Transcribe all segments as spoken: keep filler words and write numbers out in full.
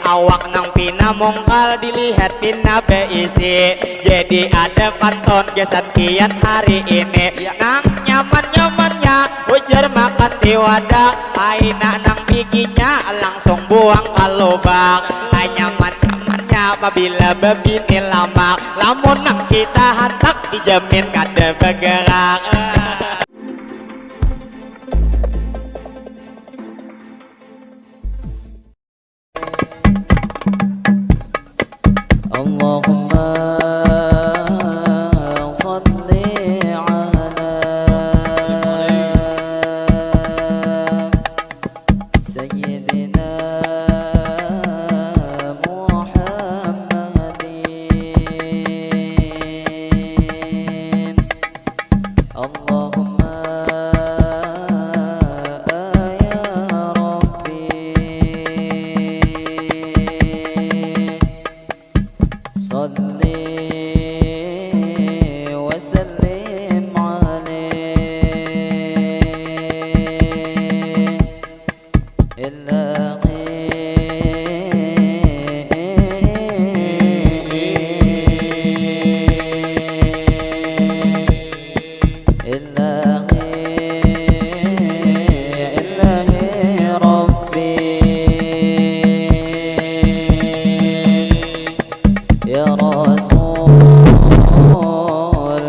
Awak nang pina mungkal dilihat pina beisi. Jadi ada pantun gasan pian hari ini. Nang nyaman-nyamannya ujar makan di wadah. Aina nang biginya langsung buang ke lubang. Ai nyaman-nyamannya pabila bebini lamak. Lamun nang kita hantak dijamin kada bergerak. اللهم صل على سيدنا محمد. اللهم يا ربي صل وسلم عليه. إلهي إلهي إلهي ربي يا رسول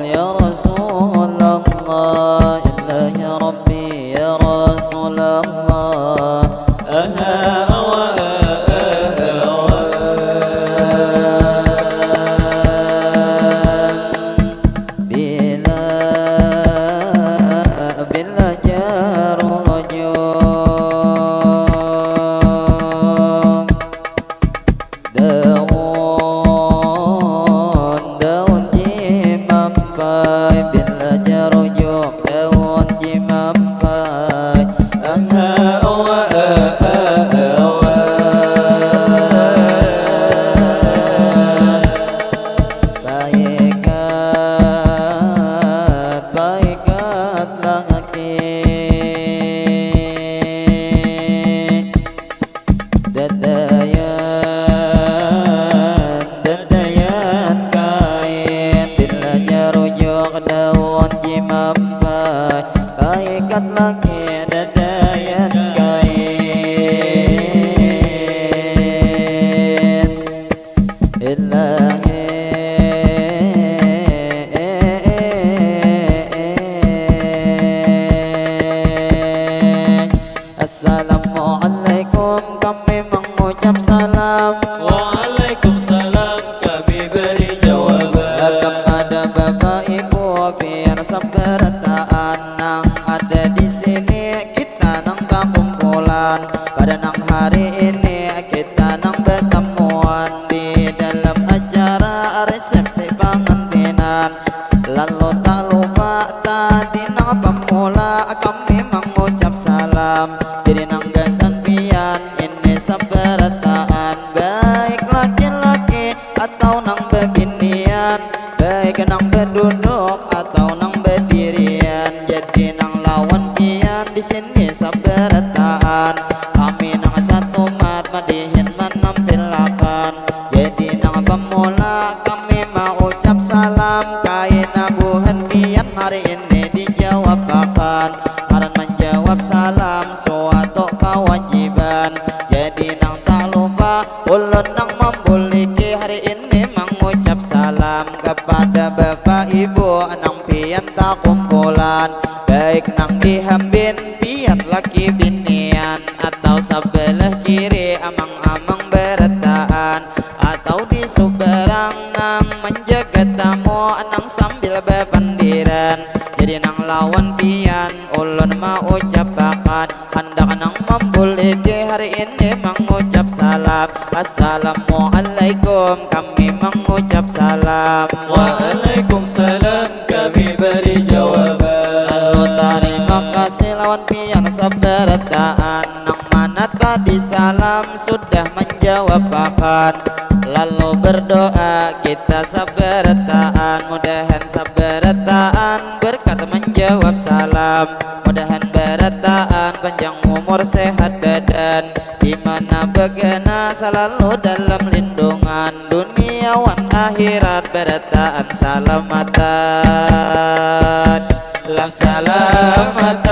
يا رسول الله إلهي ربي يا رسول الله. Daun, daun jimampai, bila jarujuk daun jimampai. Aha, awa, a, a, awa. Paikat, paikat laki. Dadayan, dadayan kain, bila jarujuk daun jimampai, paikat laki dadayan kain. Ilahi. Assalamualaikum, kami mangucap salam. Waalaikumsalam, kami bari jawaban. Kepada bapak ibu pian sabarataan nang ada di sini, kita nang takumpulan pada nang hari ini, kita nang batamuan di dalam acara resepsi pangantinan. Lalu tak lupa tadi nang pamula kami mangucap salam. Jadi nang gasan pian ini sabarataan, baik laki-laki atau nang bebinian, baik nang beduduk atau nang bedirian. Jadi nang lawan pian di sini sabarataan, kami nang satumat madihin manampilakan. Jadi nang pamula kami maucap salam, kaina buhan pian hari ini dijawabakan. Ngaran manjawab salam suatu kawajiban. Jadi nang tak lupa ulun nang mambuliki hari ini mangucap salam kepada bapak ibu nang pian takumpulan, baik nang di hambin pian laki binian atau sabalah kiri amang-amang barataan atau di subarang nang manjaga tamu nang sambil bapandiran. Jadi nang lawan pian ulun maucapakan handak nang mambuliki hari ini mangucap salam. Assalamualaikum, kami mangucap salam. Waalaikumsalam, kami bari jawaban. Lalu tarima kasih lawan pian sabarataan nang mana tadi salam sudah manjawabakan. Lalu berdoa kita sabarataan, mudahan sabarataan berkat manjawab salam. Mudahan barataan Taan panjang umur sehat badan, di mana begana selalu dalam lindungan, dunia wan akhirat berataan salamatan. Lah salamatan.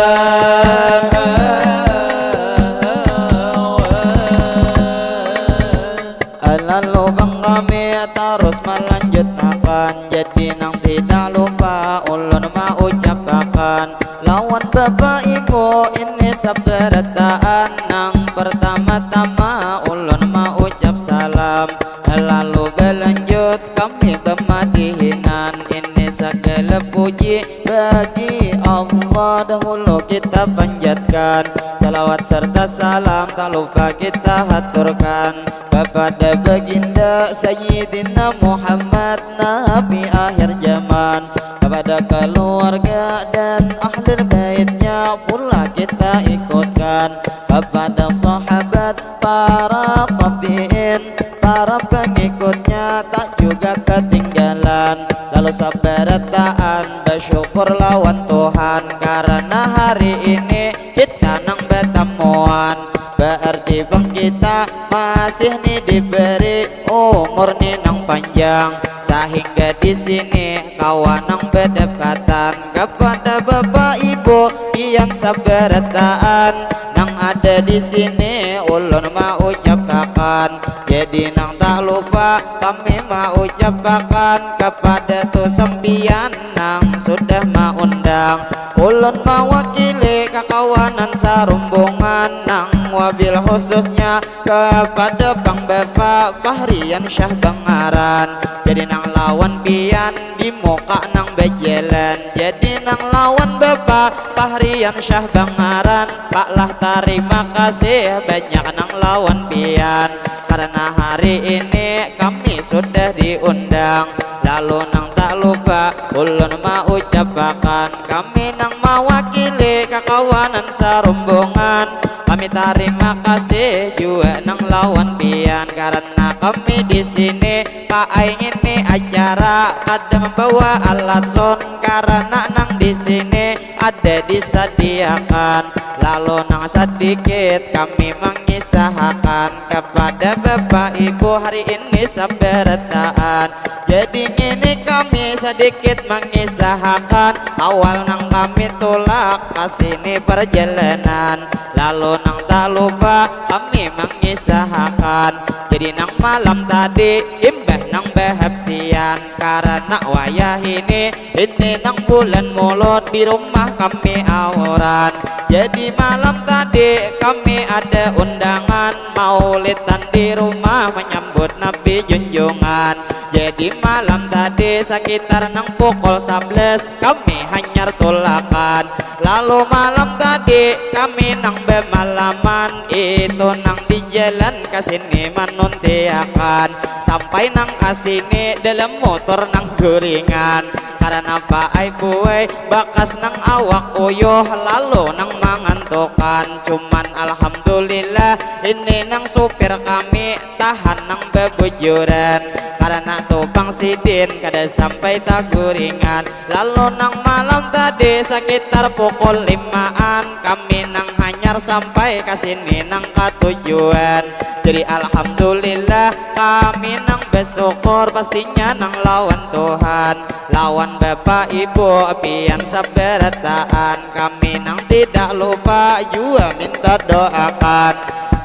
Lalu bang kami terus melanjutakan, jadi nang tidak lupa ulun maucapakan lawan bapak ibu ini sabarataan. Nang pertama-tama ulun maucap salam, lalu berlanjut kami pemadihinan. Ini segala puji bagi Allah dahulu kita panjatkan, salawat serta salam tak lupa kita haturkan kepada baginda Sayyidina Muhammad Nabi akhir zaman, kepada keluarga dan ahli baitnya pula kita ikutkan, kepada sahabat, para tabiin, para pengikutnya tak juga ketinggalan. Lalu sabarataan bersyukur lawan Tuhan karena hari ini kita nang batamuan. Berarti bang kita masih ni diberi umur ni nang panjang, sehingga di sini kawa nang bedekatan. Kepada bapak ibu pian sabarataan nang ada di sini ulun maucapakan. Jadi nang tak lupa kami maucapakan kepada tu sampian nang sudah maundang. Ulun mawakili kakawanan sarumbungan nang wabil khususnya kepada Bang Bapa Fahrian Syah Bangaran. Jadi nang lawan pian di muka nang bajalan. Jadi nang lawan Bapa Fahrian Syah Bangaran, Pak lah tarima kasih banyak nang lawan pian karena hari ini kami sudah diundang. Lalu nang tak lupa ulun maucapakan kami nang mawakili kakawanan sarumbungan. Kami tarima kasih jua nang lawan pian karena kami di sini paai ngini acara kada membawa alat sound karena nang di sini ada disediakan. Lalu nang sedikit kami mengisahakan kepada bapak ibu hari ini sabarataan. Jadi ngini kami sedikit mengisahakan awal nang kami tulak ke sini perjalanan. Lalu nang tak lupa kami mengisahakan. Jadi nang malam tadi imbah nang bahabsian karena wayah ini, ini nang bulan mulud di rumah kami auran. Jadi malam tadi kami ada undangan maulitan di rumah menyambut Nabi junjungan. Jadi malam tadi sekitar nang pukul sebelas kami hanyar tulakan. Lalu malam tadi kami nang bemalaman itu nang di jalan ke sini manuntiakan sampai nang ke sini dalam motor nang guringan. Karena paai buai bakas nang awak uyuh lalu nang mangantukan. Cuman alhamdulillah ini nang supir kami tahan nang bebujuran karena tu pang sidin kada sampai taguringan. Lalu nang malam tadi sekitar pukul limaan kami nang hanyar sampai ke sini nang katujuan. Jadi alhamdulillah kami nang bersyukur pastinya nang lawan Tuhan, lawan bapak ibu pian sabarataan. Kami nang tidak lupa jua minta doakan.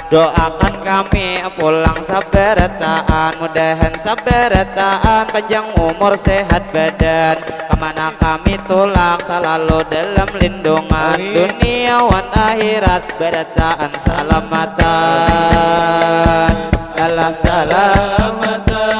Doakan kami pulang sabarataan, mudahan sabarataan panjang umur sehat badan. Kemana kami tulak selalu dalam lindungan. Amin. Dunia wan akhirat barataan salamatan. Alah salamatan.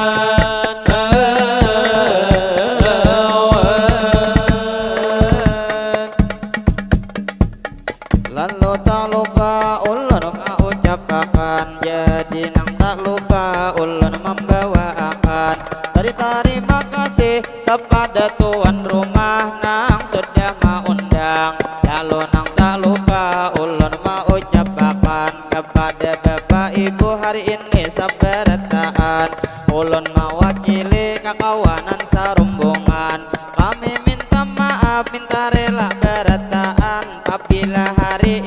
Lalu tak lupa ulun maucapakan, jadi nang tak lupa ulun membawaakan. Tari tarima kasih kepada tuan rumah nang sudah maundang. Lalu nang tak lupa ulun maucapakan kepada bapak ibu hari ini sabarataan. Ulun mawakili kakawanan sarumbungan. Kami minta maaf, minta rela barataan. Apabila hari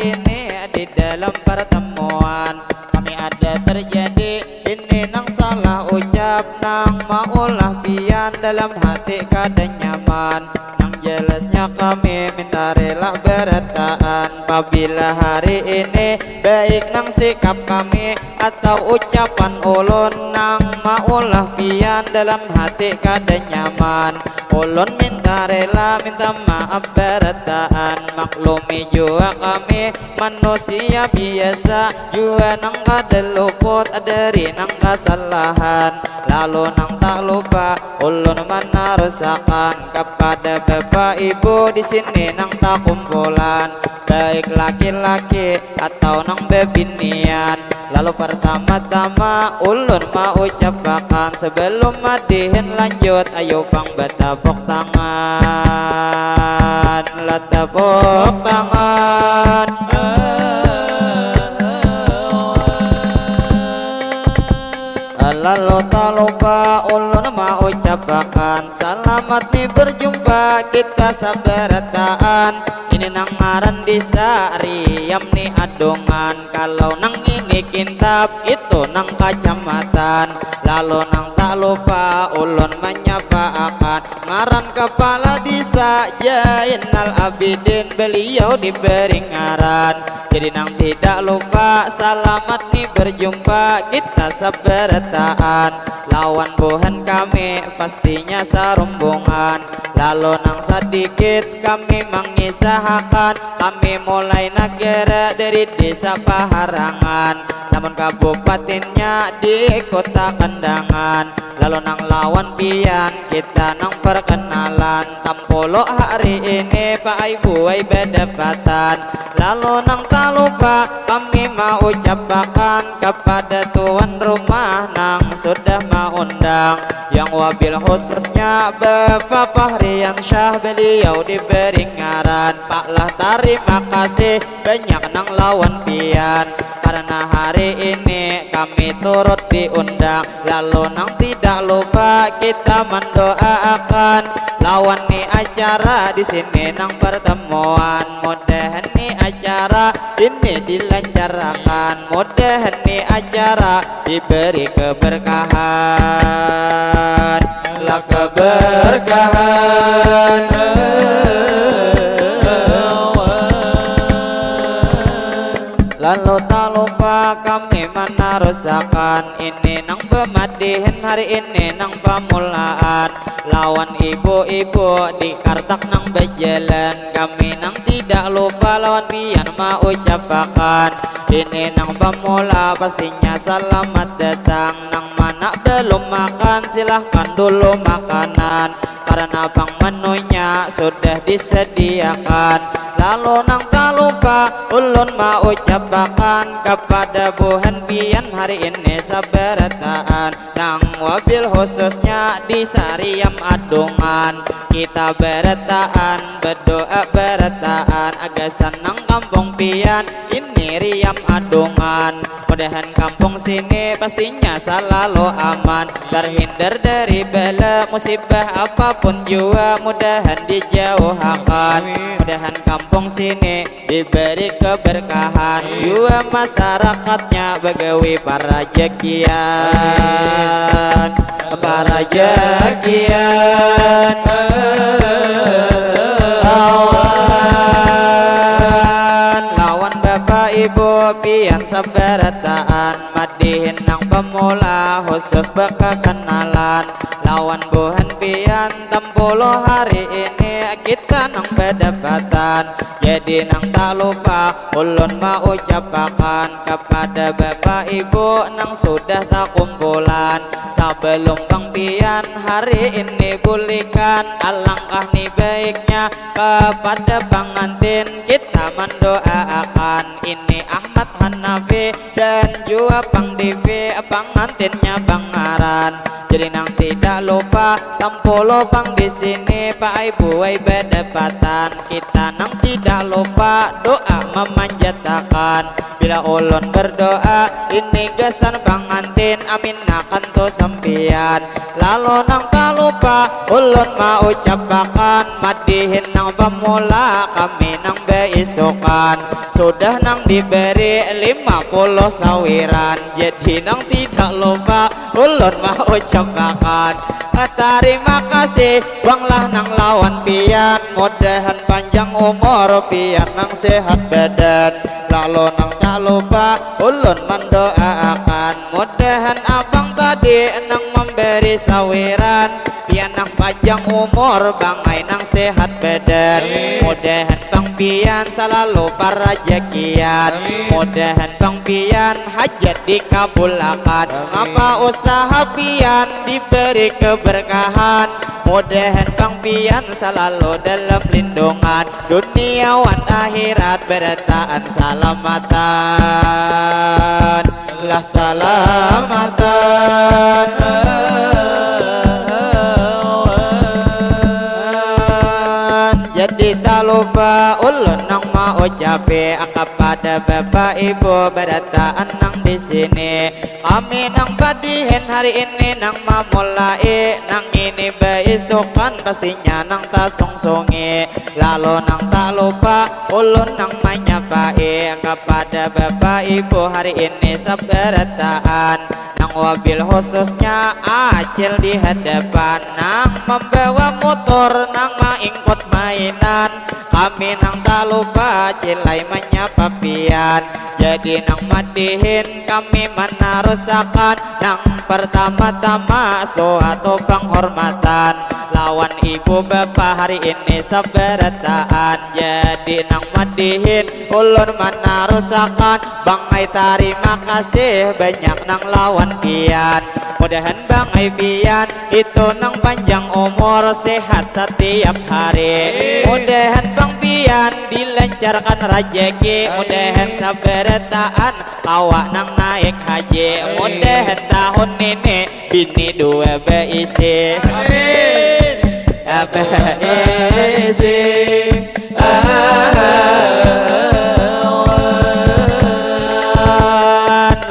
Nang maulah pian dalam hati kada nyaman. Nang jelasnya kami minta rela berataan. Pabila hari ini baik nang sikap kami atau ucapan ulun, nang maulah pian dalam hati kada nyaman. Ulun minta rela minta maaf berataan. Maklumi jua kami manusia biasa jua nang kada luput dari nang kasalahan. Lalu nang tak lupa ulun manarusakan kepada bapak ibu di sini nang takumpulan, baik laki-laki atau nang bebinian. Lalu pertama-tama ulun maucapakan sebelum madihin lanjut, ayo pang batapuk tangan, lah tapuk tangan. Lalu tak lupa ulun maucapakan selamat ni berjumpa kita sabarataan. Ini nang ngaran desa Riam ni adungan. Kalau nang ini kintab itu nang kacamatan. Lalu nang tak lupa ulun manyapaakan ngaran kepala desa Jainal Abidin, beliau diberi ngaran. Jadi nang tidak lupa selamat ni berjumpa kita sabarataan. Lawan buhan kami pastinya sarumbungan. Lalu nang sadikit kami mangisahakan, kami mulai nagara dari desa Paharangan, namun kabupatinnya di kota Kandangan. Lalu nang lawan pian kita nang perkenalan, tampuluk hari ini paai buai badapatan. Lalu nang tak lupa kami maucapakan kepada tuan rumah nang sudah maundang, yang wabil khususnya Bapak Fahrian Syah, beliau diberi ngaran. Pak lah tarima kasih banyak nang lawan pian karena hari ini kami turut diundang. Lalu nang tidak lupa kita mendoaakan lawan ni acara di sini nang pertemuan. Mudahan ni acara ini dilancarkan, mudahan ni acara diberi keberkahan, lah keberkahan. Lalu tak lupa kami menarusakan ini nang pemadihin hari ini nang pamulaan lawan ibu-ibu di kartak nang bajalan. Kami nang tidak lupa lawan pian maucapakan ini nang pemula pastinya selamat datang. Nang mana belum makan silahkan dulu makanan karena pang menunya sudah disediakan. Lalu nang tak lupa ulun maucapakan kepada buhan pian hari ini sabarataan, nang wabil khususnya di Sariam Adungan. Kita barataan, berdoa barataan, agasan nang kampung pian ini Riam Adungan. Mudahan kampung sini pastinya salalu aman, terhindar dari bala musibah apapun jua mudahan dijauhakan. Mudahan kampung sini diberi keberkahan jua masyarakatnya bagawi parajakian, parajakian. Awan lawan bapak ibu pian sabarataan madihin nang pemula khusus bakakenalan lawan buhan pian tampuluh hari ini kita nang badapatan. Jadi nang tak lupa ulun maucapakan kepada bapak ibu nang sudah takumpulan. Sabalum pang pian hari ini bulikan, alangkah ni baiknya kepada pangantin kita mandoaakan. Ini Ahmad Hanafi dan jua Pang Divi, pangantinnya bangaran. Jadi nang tidak lupa tampuluh pang di sini paai buai badapatan. Kita nang tidak lupa doa mamanjatakan. Bila ulun berdoa ini gasan pangantin, aminakan tu sampian. Lalu nang tak lupa ulun maucapakan madihin nang pemula kami nang baisukan. Sudah nang diberi lima puluh sawiran. Jadi nang tidak lupa Ulun maucapakan tarima kasih banglah nang lawan pian, mudahan panjang umur pian nang sehat badan. Lalu nang tak lupa ulun mendoaakan, mudahan abang tadi nang memberi sawiran, pian nang panjang umur bangai nang sehat badan. Mudahan pang pian salalu parajakian, mudahan pang pian hajat dikabulakan. Apa usaha pian diberi keberkahan, mudahan pang pian salalu dalam lindungan, dunia wan akhirat berataan salamatan. Lah salamatan. Jadi tak lupa ulun nang maucapi kepada bapak ibu berataan nang di sini. Kami nang padihin hari ini nang mamulai, nang ini baisukan pastinya nang tasungsungi. Lalu nang tak lupa ulun nang manyapai kepada bapak ibu hari ini sabarataan, nang wabil khususnya acil di hadapan, nang membawa motor, nang maingkut mainan. Kami nang tak lupa cilai menyapa pian. Jadi nang madihin kami menarusakan, nang pertama-tama suatu penghormatan lawan ibu bapa hari ini sabarataan. Jadi nang madihin ulun menarusakan bangai tarima kasih banyak nang lawan pian. Mudahan bangai pian itu nang panjang umur, sehat setiap hari. Mudahan pang pian dilancarkan rajaki, mudahan sabarataan kawa nang naik haji. Mudahan tahun ini bini dua baisi. Amin. Baisi.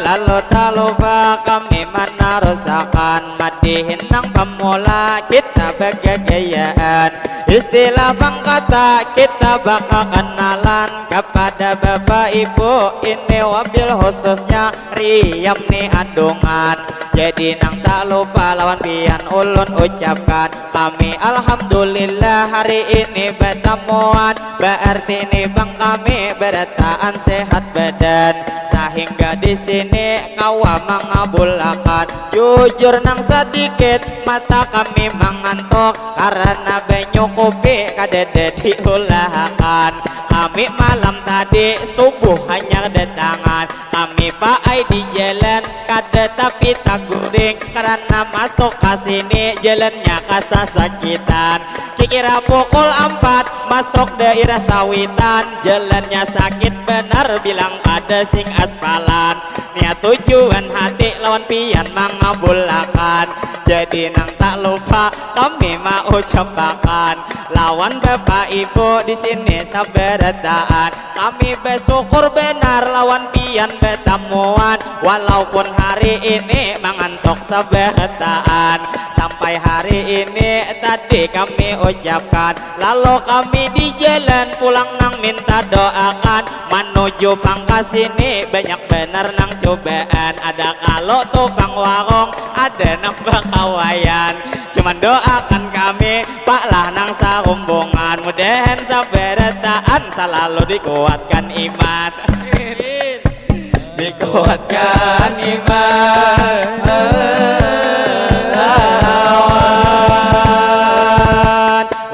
Lalu tak lupa kami menarusakan madihin nang pemula kita bagagayaan. Istilah bangkata kita bakal kenalan kepada bapak ibu ini wabil khususnya Riam ni andungan. Jadi nang tak lupa lawan pian ulun ucapkan, kami alhamdulillah hari ini batamuan. Berarti ni bang kami berataan sehat badan, sehingga di sini kawa mangabulakan. Jujur nang sedikit mata kami mangantuk karena banyu kopi kadada diulahakan. Kami malam tadi subuh hanya datangan. Kami paai di jalan kada tapi taguring karena masuk ka sini jalannya kasasakitan. Kikira pukul ampat masuk daerah Sawitan, jalannya sakit banar bilang kada sing aspalan. Niat tujuan hati lawan pian mangabulakan. Jadi nang tak lupa kami maucapakan lawan bapak ibu di sini sabarataan. Kami basyukur banar lawan pian batamuan, walaupun hari ini mangantuk sabarataan. Sampai hari ini tadi kami ucapkan, lalu kami di jalan pulang nang minta doakan. Manuju pang ka sini banyak banar nang cubaan, ada kalu tu pang warung, ada nang bakawaian. Cuman doakan kami, Pak lah nang sarumbungan, mudahan sabarataan salalu dikuatkan iman. Dikuatkan iman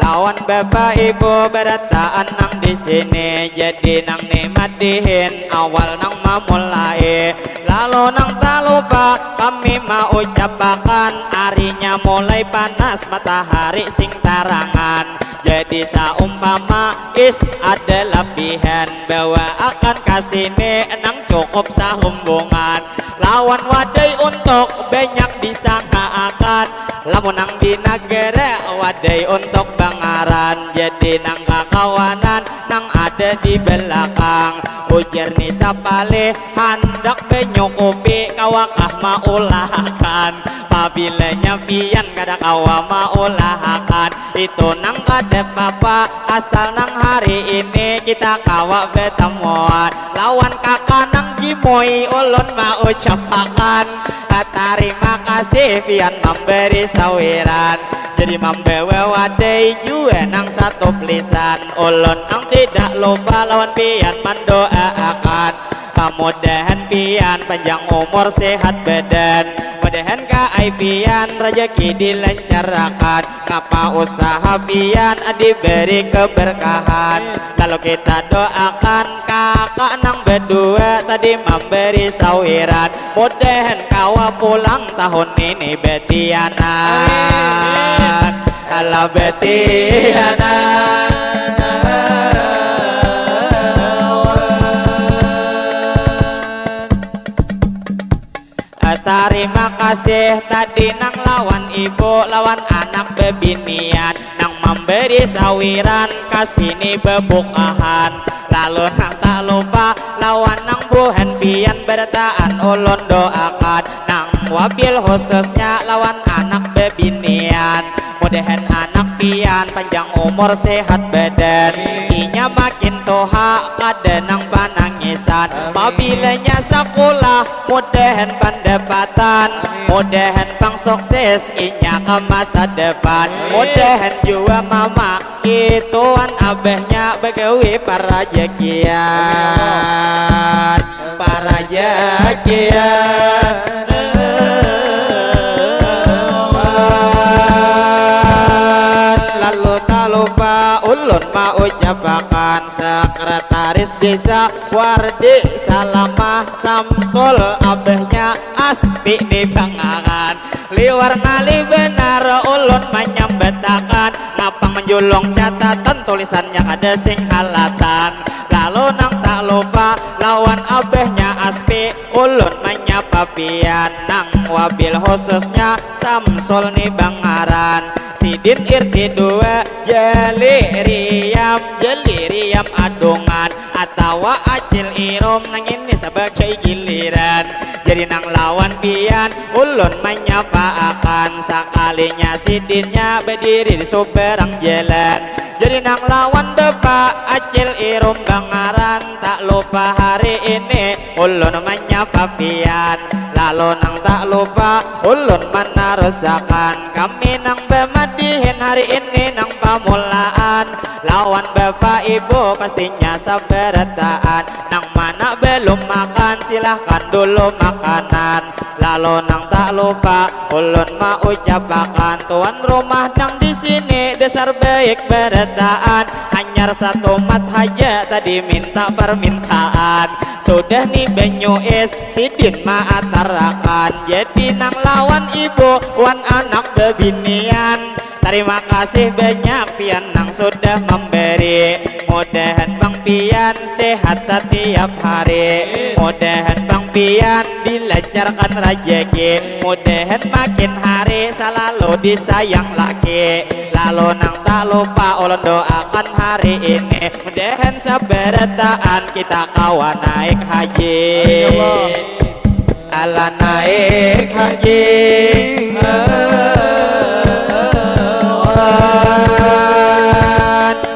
lawan bapak ibu barataan nang di sini. Jadi nang ni madihin awal nang mamulai. Lalu nang tak lupa kami maucapakan, arinya mulai panas, matahari sing tarangan. Jadi saumpama is ada labihan, bawaakan ka sini nang cukup sahumbungan. Lawan wadai untuk banyak disangaakan. Lamun nang di nagara wadai untuk bangaran. Jadi nang kakawanan nang ada di belakang, ujar ni sapalih handak banyukupi kawakah maulahakan. Abilanya pian kada kawa maulahakan, itu nang kada papa, asal nang hari ini kita kawa batamuan. Lawan kaka nang gimoi ulun maucapakan tarima kasih pian mambari sawiran. Jadi mambawa wadai jua nang satup lisan, ulun nang tidak lupa lawan pian mandoaakan. Pamudahan pian panjang umur sehat badan, mudahan kaai pian rajaki dilancarakan, ngapa usaha pian diberi keberkahan. Lalu kita doakan kaka nang badua tadi mamberi sawiran, mudahan kawa pulang tahun ini batianan. Alah batianan. Tarima kasih tadi nang lawan ibu lawan anak bebinian nang mamberi sawiran kasini bebukahan. Lalu nang tak lupa lawan nang buhan pian berataan ulun doakan nang wabil khususnya lawan anak bebinian. Mudahan anak pian panjang umur sehat badan, inya makin tuha kada nang panangisan. Pabilanya sakulah mudahan pandapatan, mudahan pang sukses inya ka masa depan. Mudahan jua mama ituan abahnya bagawi parajakian, parajakian. Lalu tak lupa ulun maucapakan sekretaris desa Wardi Salamah Samsul abahnya Aspi di Bangaran. Liwar ngalih benar ulun manyambatakan, ngapang menjulung catatan tulisannya kada sing halatan. Lalu nang tak lupa lawan abahnya Aspi ulun manyapa pian nang wabil khususnya Samsul ni Bangaran. Sidin irti dua jeli riam, jeli riam adungan atawa acil irum nang ini sabagai giliran. Jadi nang lawan pian ulun manyapaakan sakalinya sidinnya badiri di subarang jalan. Jadi nang lawan bapak acil irum Bangaran tak lupa hari ini ulun manyapa pian. Lalu nang tak lupa ulun manarusakan kami nang bamadihin hari ini nang pamulaan lawan bapak ibu pastinya sabarataan. Nang mana belum makan silahkan dulu makanan. Lalu nang tak lupa ulun maucapakan tuan rumah nang di sini dasar baik barataan. Hanyar satumat haja tadi minta permintaan. Sudah ni banyu es sidin maatarakan. Jadi nang lawan ibu wan anak bebinian. Tarima kasih banyak pian nang sudah memberi. Mudahan pang pian sehat satiap hari. Mudahan pang pian dilancarkan rajaki. Mudahan makin hari salalu disayang laki. Lalu nang tak lupa ulun doakan hari ini. Mudahan sabarataan kita kawa naik haji. Amin ya Allah. Ala naik haji.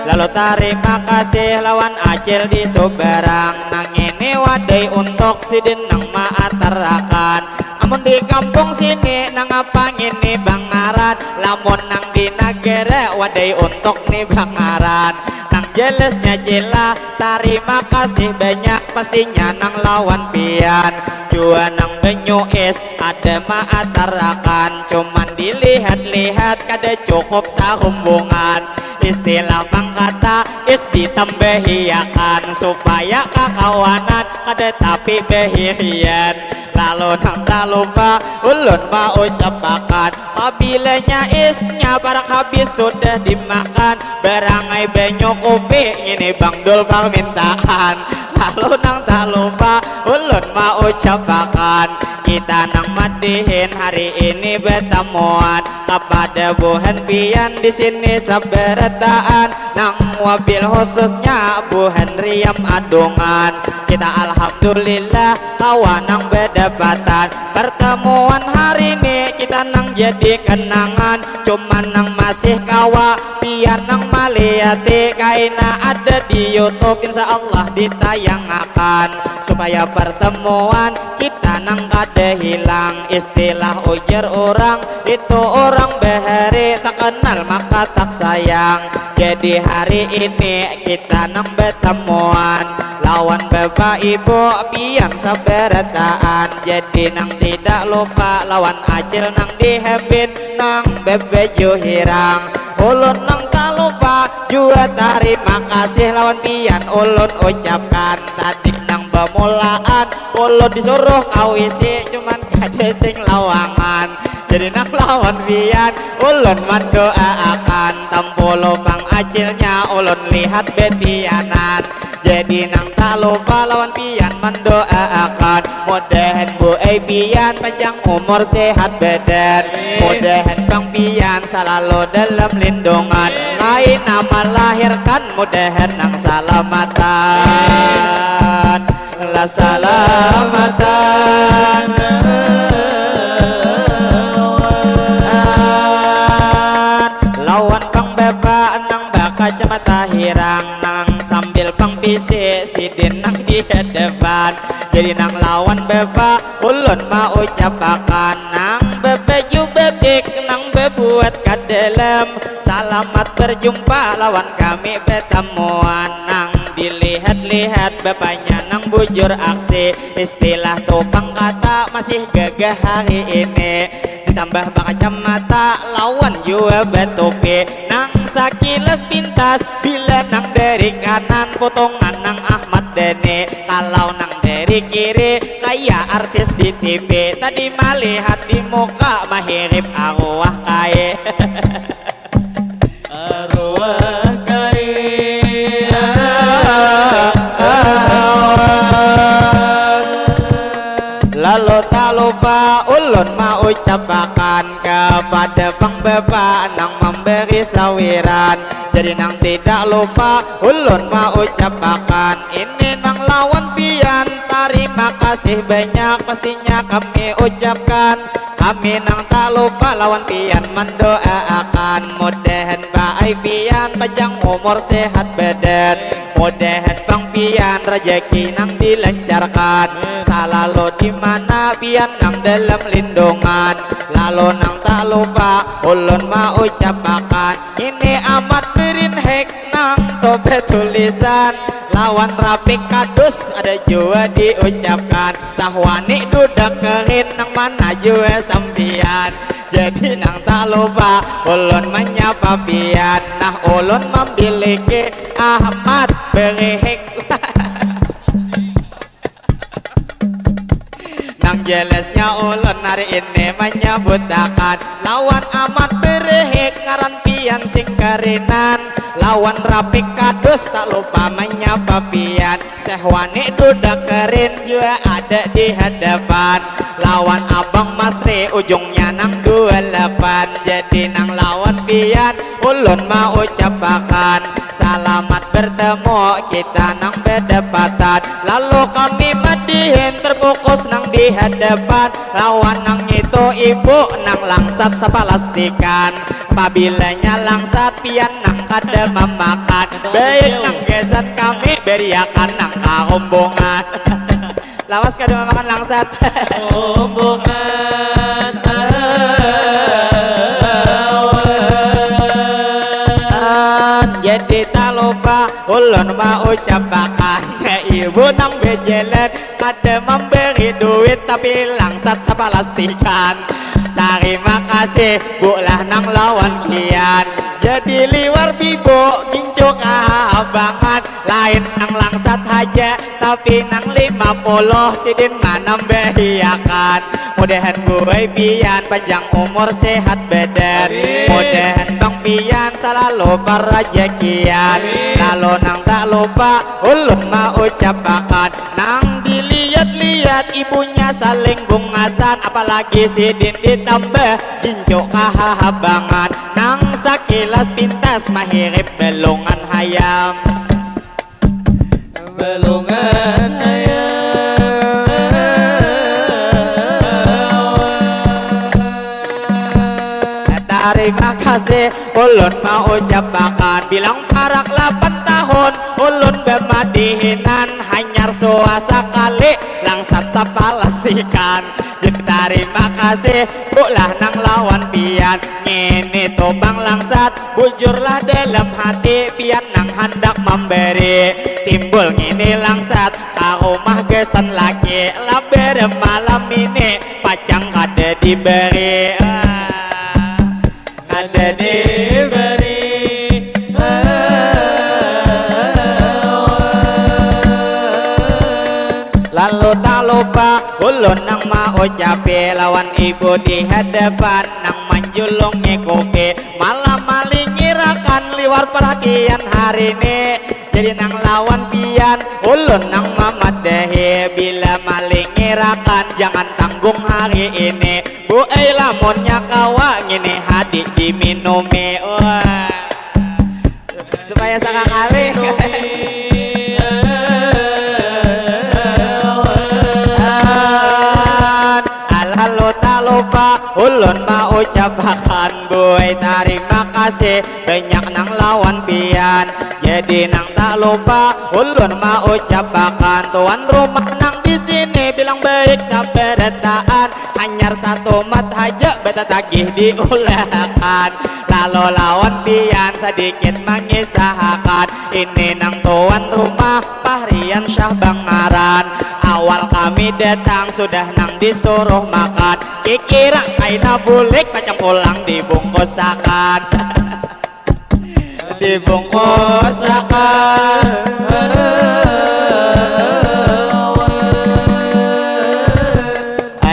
Lalu tarima kasih lawan acil di subarang. Nang ini wadai untuk sidin nang maatarakan. Amun di kampung sini nang apa ngini Bangaran. Lamun nang di nagara wadai untuk ni Bangaran. Nang jelasnya cila tarima kasih banyak pastinya nang lawan pian. Jua nang banyu es ada maatarakan, cuman dilihat-lihat kada cukup sahumbungan. Istilah pangkata es ditambahiakan supaya kakawanan kada tapi bahihian. Lalu nang tak lupa ulun maucapakan pabilanya isnya parak habis sudah dimakan. Barangai banyu kupi ngini Bang Dul parmintaan. Lalu nang tak lupa ulun maucapakan kita nang madihin hari ini batamuan kapada buhan pian di sini sabarataan nang wabil khususnya buhan riam adungan. Kita alhamdulillah kawa nang badapatan pertemuan hari ini. Kita nang jadi kenangan, cuman nang masih kawa pian nang maliati, kaina ada di YouTube, insya Allah ditayangakan, supaya pertemuan kita nang kada hilang. Istilah ujar orang, itu orang bahari, tak kenal maka tak sayang. Jadi hari ini kita nang betemuan lawan bapak ibu pian sabarataan. Jadi nang tidak lupa lawan acil nang di Hembin nang bebaju hirang. Ulun nang tak lupa jua tarima kasih lawan pian ulun ucapkan. Tadi nang bamulaan ulun disuruh kawisi, cuman kada sing lawangan. Jadi nang lawan pian ulun mandoaakan, tampulu pang acilnya ulun lihat betianan. Jadi nang tak lupa lawan pian mandoaakan, mudahan bu ai pian panjang umur sehat badan, mudahan pang pian salalu dalam lindungan, kaina malahirkan mudahan nang salamatan. Lah salamatan lawan pang bapak nang bakacamata hirang, nang sambil pang pisi sidin nang di hadapan. Jadi nang lawan bapak ulun maucapakan, nang babaju batik nang babuat ka dalam, salamat berjumpa lawan kami batamuan. Nang dilihat-lihat bapanya nang bujur aksi, istilah tu pang kata masih gagah hari ini. Ditambah bakacamata lawan jua batupi, nang sakilas pintas bila nang dari kanan putungan nang Ahmad Dhani, kalau nang dari kiri kaya artis di T V. Tadi malihat di muka mahirip arwah kai. Arwah kai. Lalu tak lupa ulun maucapakan kepada pang bapak nang memberi sawiran. Jadi nang tidak lupa ulun maucapakan, ini nang lawan pian tarima kasih banyak pastinya kami ucapkan. Kami nang tak lupa lawan pian mandoaakan, mudahan baai pian panjang umur sehat badan, mudahan pang pian rajaki nang dilancarkan, salalu di mana pian nang dalam lindungan. Lalu nang tak lupa ulun maucapakan, ini amat birinhek nang tobat tulisan lawan rapik kadus ada jua diucapkan. Sahwani duda kerin nang mana jua sampian. Jadi nang tak lupa ulun manyapa pian. Nah, ulun mamiliki Ahmad Berihik. Nang jelasnya ulun hari ini manyabutakan lawan amat berehek ngaran pian sing karinan, lawan rapik kadus tak lupa manyapa pian. Sehwani duda kerin jua ada di hadapan, lawan abang Masri ujungnya nang dua lapan. Jadi nang lawan pian ulun maucapakan salamat bertemu kita nang bedepatan. Lalu kami madihin terpukus nang di hadapan lawan nang itu ibu nang langsat sapalastikan. Pabilanya langsat pian nang kada mamakan, baik nang gesan kami beriakan nang karumbungan. Lawas kada mamakan langsat. Rombongan awan. Jadi tak lupa ulun maucapakan ibu nang bejelet kada memberi duit tapi langsat sapalastikan. Tarima kasih bu lah nang lawan pian. Jadi liwar bibu gincu kahabangan lain nang langsat haja. Tapi nang lima puluh sidin manambahiakan. Mudahan buai pian panjang umur sehat badan. Amin. Mudahan bang pian salalu parajakian. Amin. Lalu nang tak lupa ulun maucapakan nang dilihat-lihat ibunya saling bungasan apalagi sidin ditambah gincu kahahabangan nang sakilas pintas mahirip belungan hayam. Balungan hayam. Tarima kasih ulun maucapakan, bilang parak lapan tahun ulun bamadihinan, hanyar suah sakali langsat sapalastikan. Jadi tarima kasih bulah nang lawan pian. Ngini tu pang langsat, bujurlah dalam hati, pian nang handak mambari. Timbul ngini langsat ka rumah gasan laki, labar malam ini pacang kada dibari. Ah, kada dibari. Lalu tak lupa ulun nang maucapi lawan ibu di hadapan nang manjulungi kupi, malah malingirakan liwar perhatian hari ini. Jadi nang lawan pian ulun nang mamadahi, bila malingirakan jangan tanggung hari ini. Bu ai, lamunnya kawa ngini hadi diminumi. Wah. Supaya sakakali. Lalu tak lupa ulun maucapakan, buai, tarima kasih banyak nang lawan pian. Jadi nang tak lupa ulun maucapakan, tuan rumah nang di sini bilang baik sabarataan, hanyar satumat haja batatagih diulahakan. Lalu lawan pian sadikit mangisahakan, ini nang tuan rumah Fahrian Syah bangaran. Awal kami datang sudah nang disuruh makan, kikira kaina bulik pacang pulang dibungkusakan. Dibungkusakan.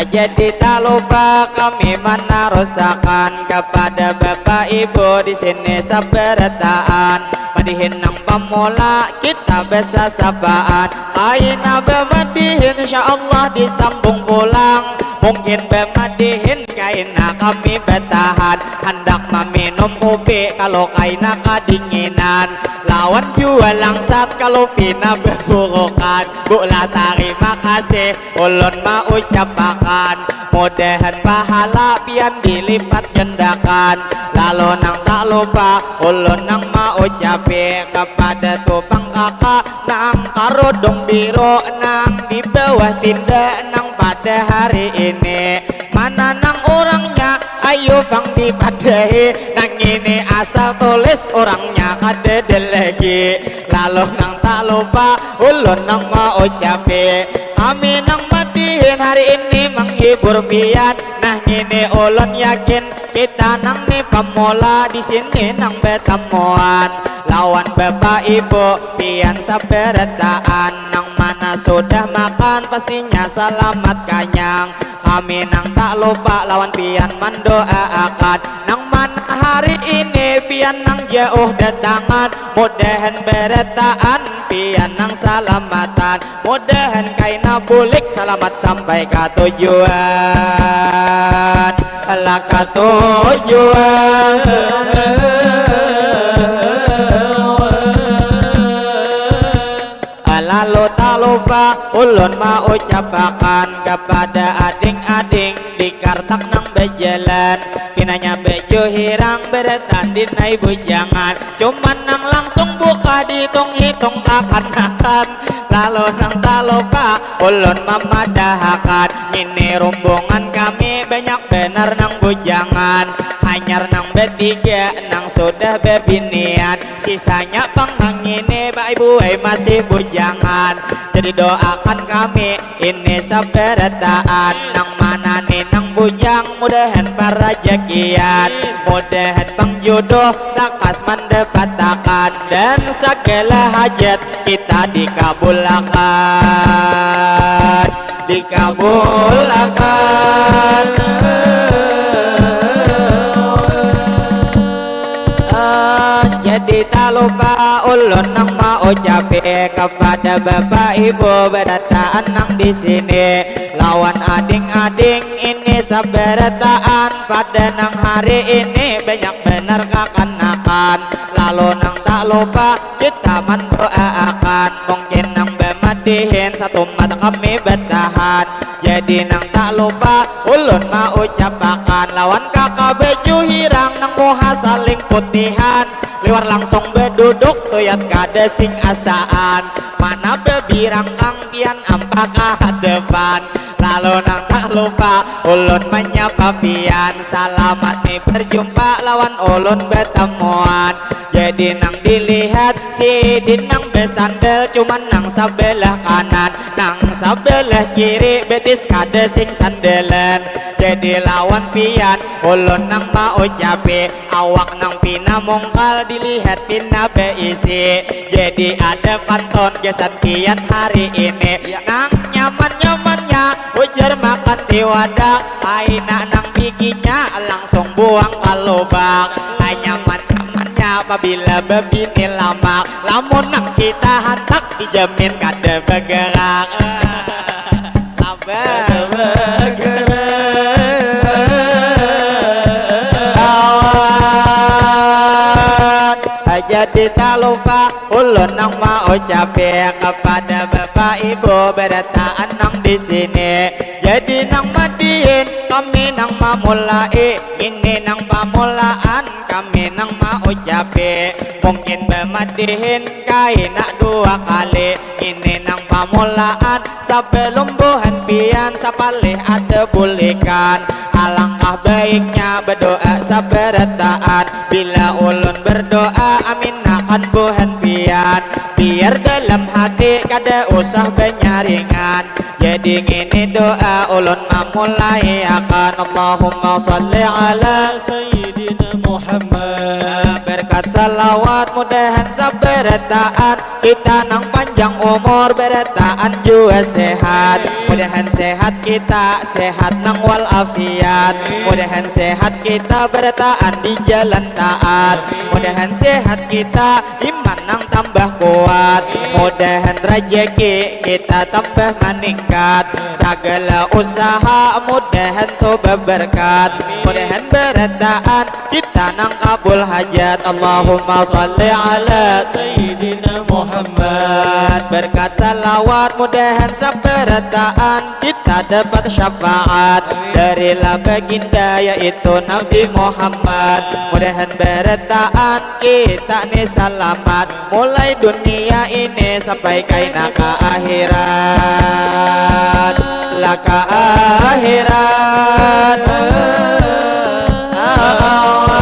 Jadi tak lupa kami manarusakan kepada bapak ibu di sini sabarataan. Madihin nang pamula kita basasapaan. Kaina bamadihin, insya Allah disambung pulang. Mungkin bamadihin kaina kami batahan, handak maminum kupi kalau kaina kadinginan. Lawan jua langsat kalau pina baburukan. Bulah tarima kasih ulun maucapakan, mudahan pahala pian dilipat gandakan. Lalu nang tak lupa ulun nang maucapi kepada tu pang kaka nang karudung biru nang di bawah tinda nang pada hari ini. Mana nang urangnya? Ayu pang dipadahi. Nang ini asal tulis, urangnya kadada lagi. Lalu nang tak lupa ulun nang maucapi, kami nang madihin hari ini manghibur pian. Nah ngini ulun yakin kita nang ni pamula di sini nang batamuan lawan bapak ibu pian sabarataan. Nang mana sudah makan pastinya salamat kanyang. Kami nang tak lupa lawan pian mandoaakan. Nang mana hari ini pian nang jauh datangan, mudahan barataan pian nang salamatan. Mudahan kaina bulik salamat sampai ka tujuan. Lah ka tujuan. Lalu tak lupa ulun maucapakan kepada ading-ading di kartak nang bajalan, pinanya baju hirang beretandin ai bujangan. Cuman nang langsung buka dihitung-hitung kakanakan. Lalu nang tak lupa ulun mamadahakan, ngini rumbungan kami banyak banar nang bujangan. Hanyar nang batiga nang sudah babinian, sisanya pang nang ngini baai buai masih bujangan. Jadi doakan kami ini sabarataan, nang mana ni nang bujang mudahan parajakian, mudahan pang juduh lakas mandapatakan, dan sagala hajat kita dikabulakan, dikabulakan. Ah, jadi tak lupa ulun nang maucapi kepada bapak ibu barataan nang di sini lawan ading-ading ini sabarataan, pada nang hari ini banyak banar kakanakan. Lalu nang tak lupa kita mandoaakan, mungkin nang bamadihin satumat kami batahan. Jadi nang tak lupa ulun maucapakan lawan kakak baju hirang nang muha saling putihan, liwar langsung beduduk tuyat kada sing asaan, mana bebirangkang pian ampa ka hadepan. Lalu nang tak lupa ulun manyapa pian, salamat ni berjumpa lawan ulun betamuan. Jadi nang dilihat sidin nang besandal cuman nang sabelah kanan, nang sabelah kiri betis kada sing sandalan. Jadi lawan pian ulun nang maucapi, awak nang pina mungkal dilihat pina beisi. Jadi ada pantun gasan pian hari ini. Nang nyaman-nyamannya ujar makan tiwada, kaina nang biginya langsung buang ka lubak. Nang nyaman-nyamannya pabila bebini lamak, lamun nang kita hantak dijamin kada bagerak. Sabar. Kada bagerak. Awan. Jadi tak lupa ulun nang maucapi kepada bapak ibu berataan nang di sini. Jadi nang madihin kami nang mamulai, ini nang pamulaan kami nang maucapi. Mungkin bemadihin kaina dua kali, ini nang pamulaan. Sebelum buhan pian sapalih ada bulikan, alangkah baiknya berdoa sabarataan. Bila ulun berdoa aminakan buhan pian, biar dalam hati kada usah banyaringan. Jadi ngini doa ulun mamulai akan, Allahumma salli ala Sayyidina Muhammad. Berkat salawat mudahan sabarataan kita nang panjang umur berataan jua sehat. Mudahan sehat kita sehat nang walafiat. Mudahan sehat kita berataan di jalan taat. Mudahan sehat kita iman nang tambah kuat. Mudahan rajaki kita tambah maningkat. Sagala usaha mudahan tu beberkat. Mudahan berataan kita nang kabul hajat. Allahumma salli ala Sayyidina Muhammad. Berkat salawat mudahan sabarataan kita dapat syafaat dari la baginda yaitu Nabi Muhammad. Mudahan berataan kita ni salamat mulai dunia ini sampai kaina ka akhirat. Lah ka akhirat. Awan.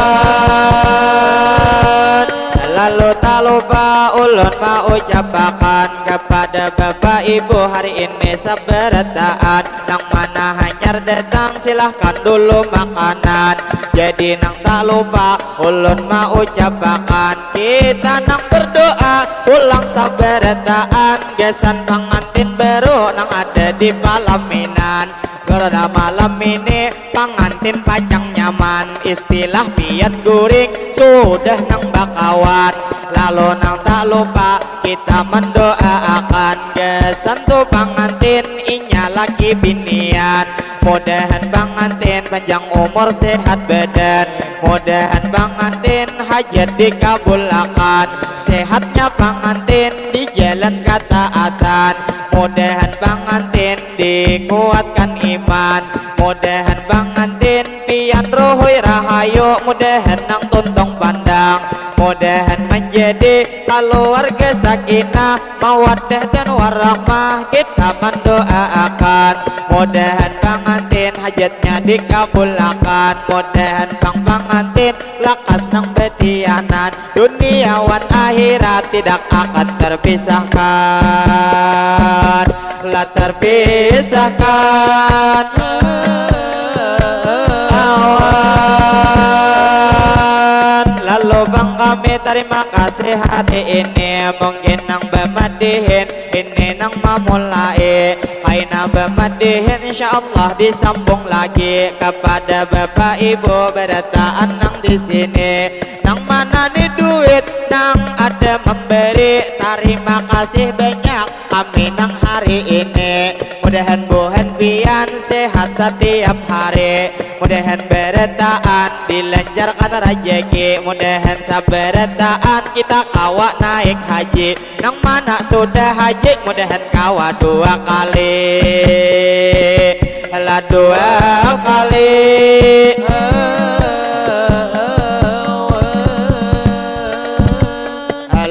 Lalu tak lupa ulun maucapakan kepada bapak ibu hari ini sabarataan, nang mana hanyar datang silahkan dulu makanan. Jadi nang tak lupa ulun maucapakan kita nang berdoa pulang sabarataan gasan pangantin baru nang ada di palaminan. Karena malam ini pangantin pacang nyaman, istilah pian guring sudah nang bakawan. Lalu nang tak lupa kita mendoaakan gasan tu pangantin inya laki binian. Mudahan pangantin panjang umur sehat badan. Mudahan pangantin hajat dikabulakan. Sehatnya pangantin di jalan kataatan. Mudahan pangantin dikuatkan iman. Mudahan pangantin pian ruhui rahayu. Mudahan nang tuntung pandang. Mudahan menjadi keluarga sakinah, mawaddah dan warahmah. Kita mendoaakan mudahan pangantin hajatnya dikabulakan. Mudahan pang pangantin lakas nang betianan, dunia wan akhirat tidak akan terpisahkan. Lah terpisahkan. Awan. Lalu bang kami terima kasih hari ini, mungkin nang bemadihin ini nang mamulai, kaina bemadihin insyaallah disambung lagi kepada bapak ibu berataan nang di sini. Nang mana ni duit nang ada memberi, terima kasih banyak kami nang hari ini. Mudahan buhan pian sehat setiap hari. Mudahan berataan dilancarkan rajaki. Mudahan sabarataan kita kawa naik haji. Nang mana sudah haji mudahan kawa dua kali. Lah dua kali.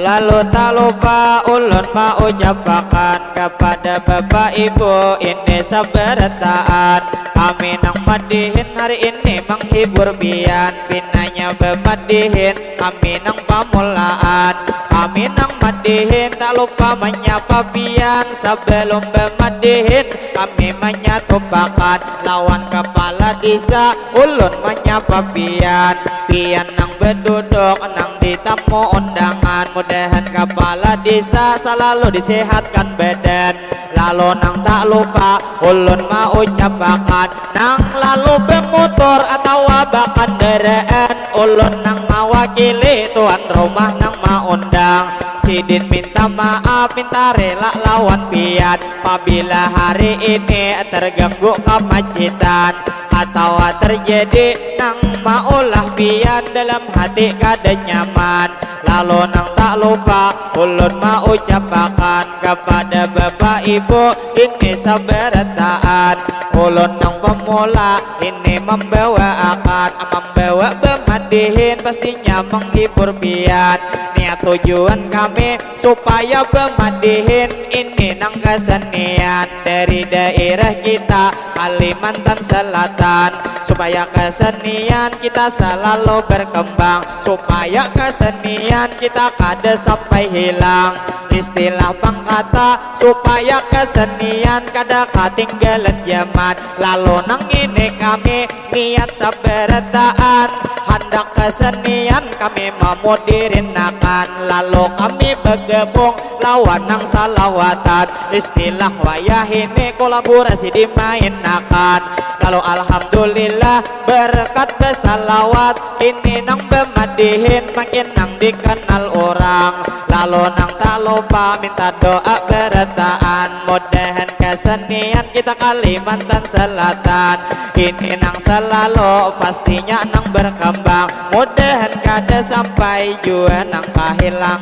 Lalu tak lupa ulun maucapakan kepada bapak ibu ini sabarataan, kami nang madihin hari ini menghibur pian, pinanya bamadihin kami nang pamulaan, kami nang madihin tak lupa menyapa pian, sebelum bamadihin kami menyatupakan lawan kepala desa, ulun menyapa pian, pian nang beduduk nang di tamu undangan, mudahan kepala desa selalu disehatkan badan. Lalu nang tak lupa ulun maucapakan nang lalu bemotor atawa bakandaraan, ulun nang mawakili tuan rumah nang maundang. Sidin minta maaf, minta rela lawan pian pabila hari ini terganggu kamacitan atawa terjadi nang maulah pian dalam hati kada nyaman. Lalu nang tak lupa ulun maucapakan kepada bapak ibu ini sabarataan, ulun nang pemula ini membawa akan membawa bamadihin pastinya menghibur pian. Niat tujuan kami supaya bamadihin ini nang kesenian dari daerah kita Kalimantan Selatan, supaya kesenian kita selalu berkembang, supaya kesenian kita kada sampai hilang. Istilah pangkata supaya kesenian kada katinggalan zaman. Lalu nang ini kami niat sabarataan, handak kesenian kami mamudirinakan, lalu kami begabung lawan nang salawatan. Istilah wayah ini kolaborasi dimainakan, lalu alhamdulillah berkat besalawat ini nang bamadihin makin nang dikenal orang. Lalu nang tak lupa minta doa barataan, mudahan kesenian kita Kalimantan Selatan ini nang selalu pastinya nang berkembang, mudahan kada sampai jua nang kahilangan,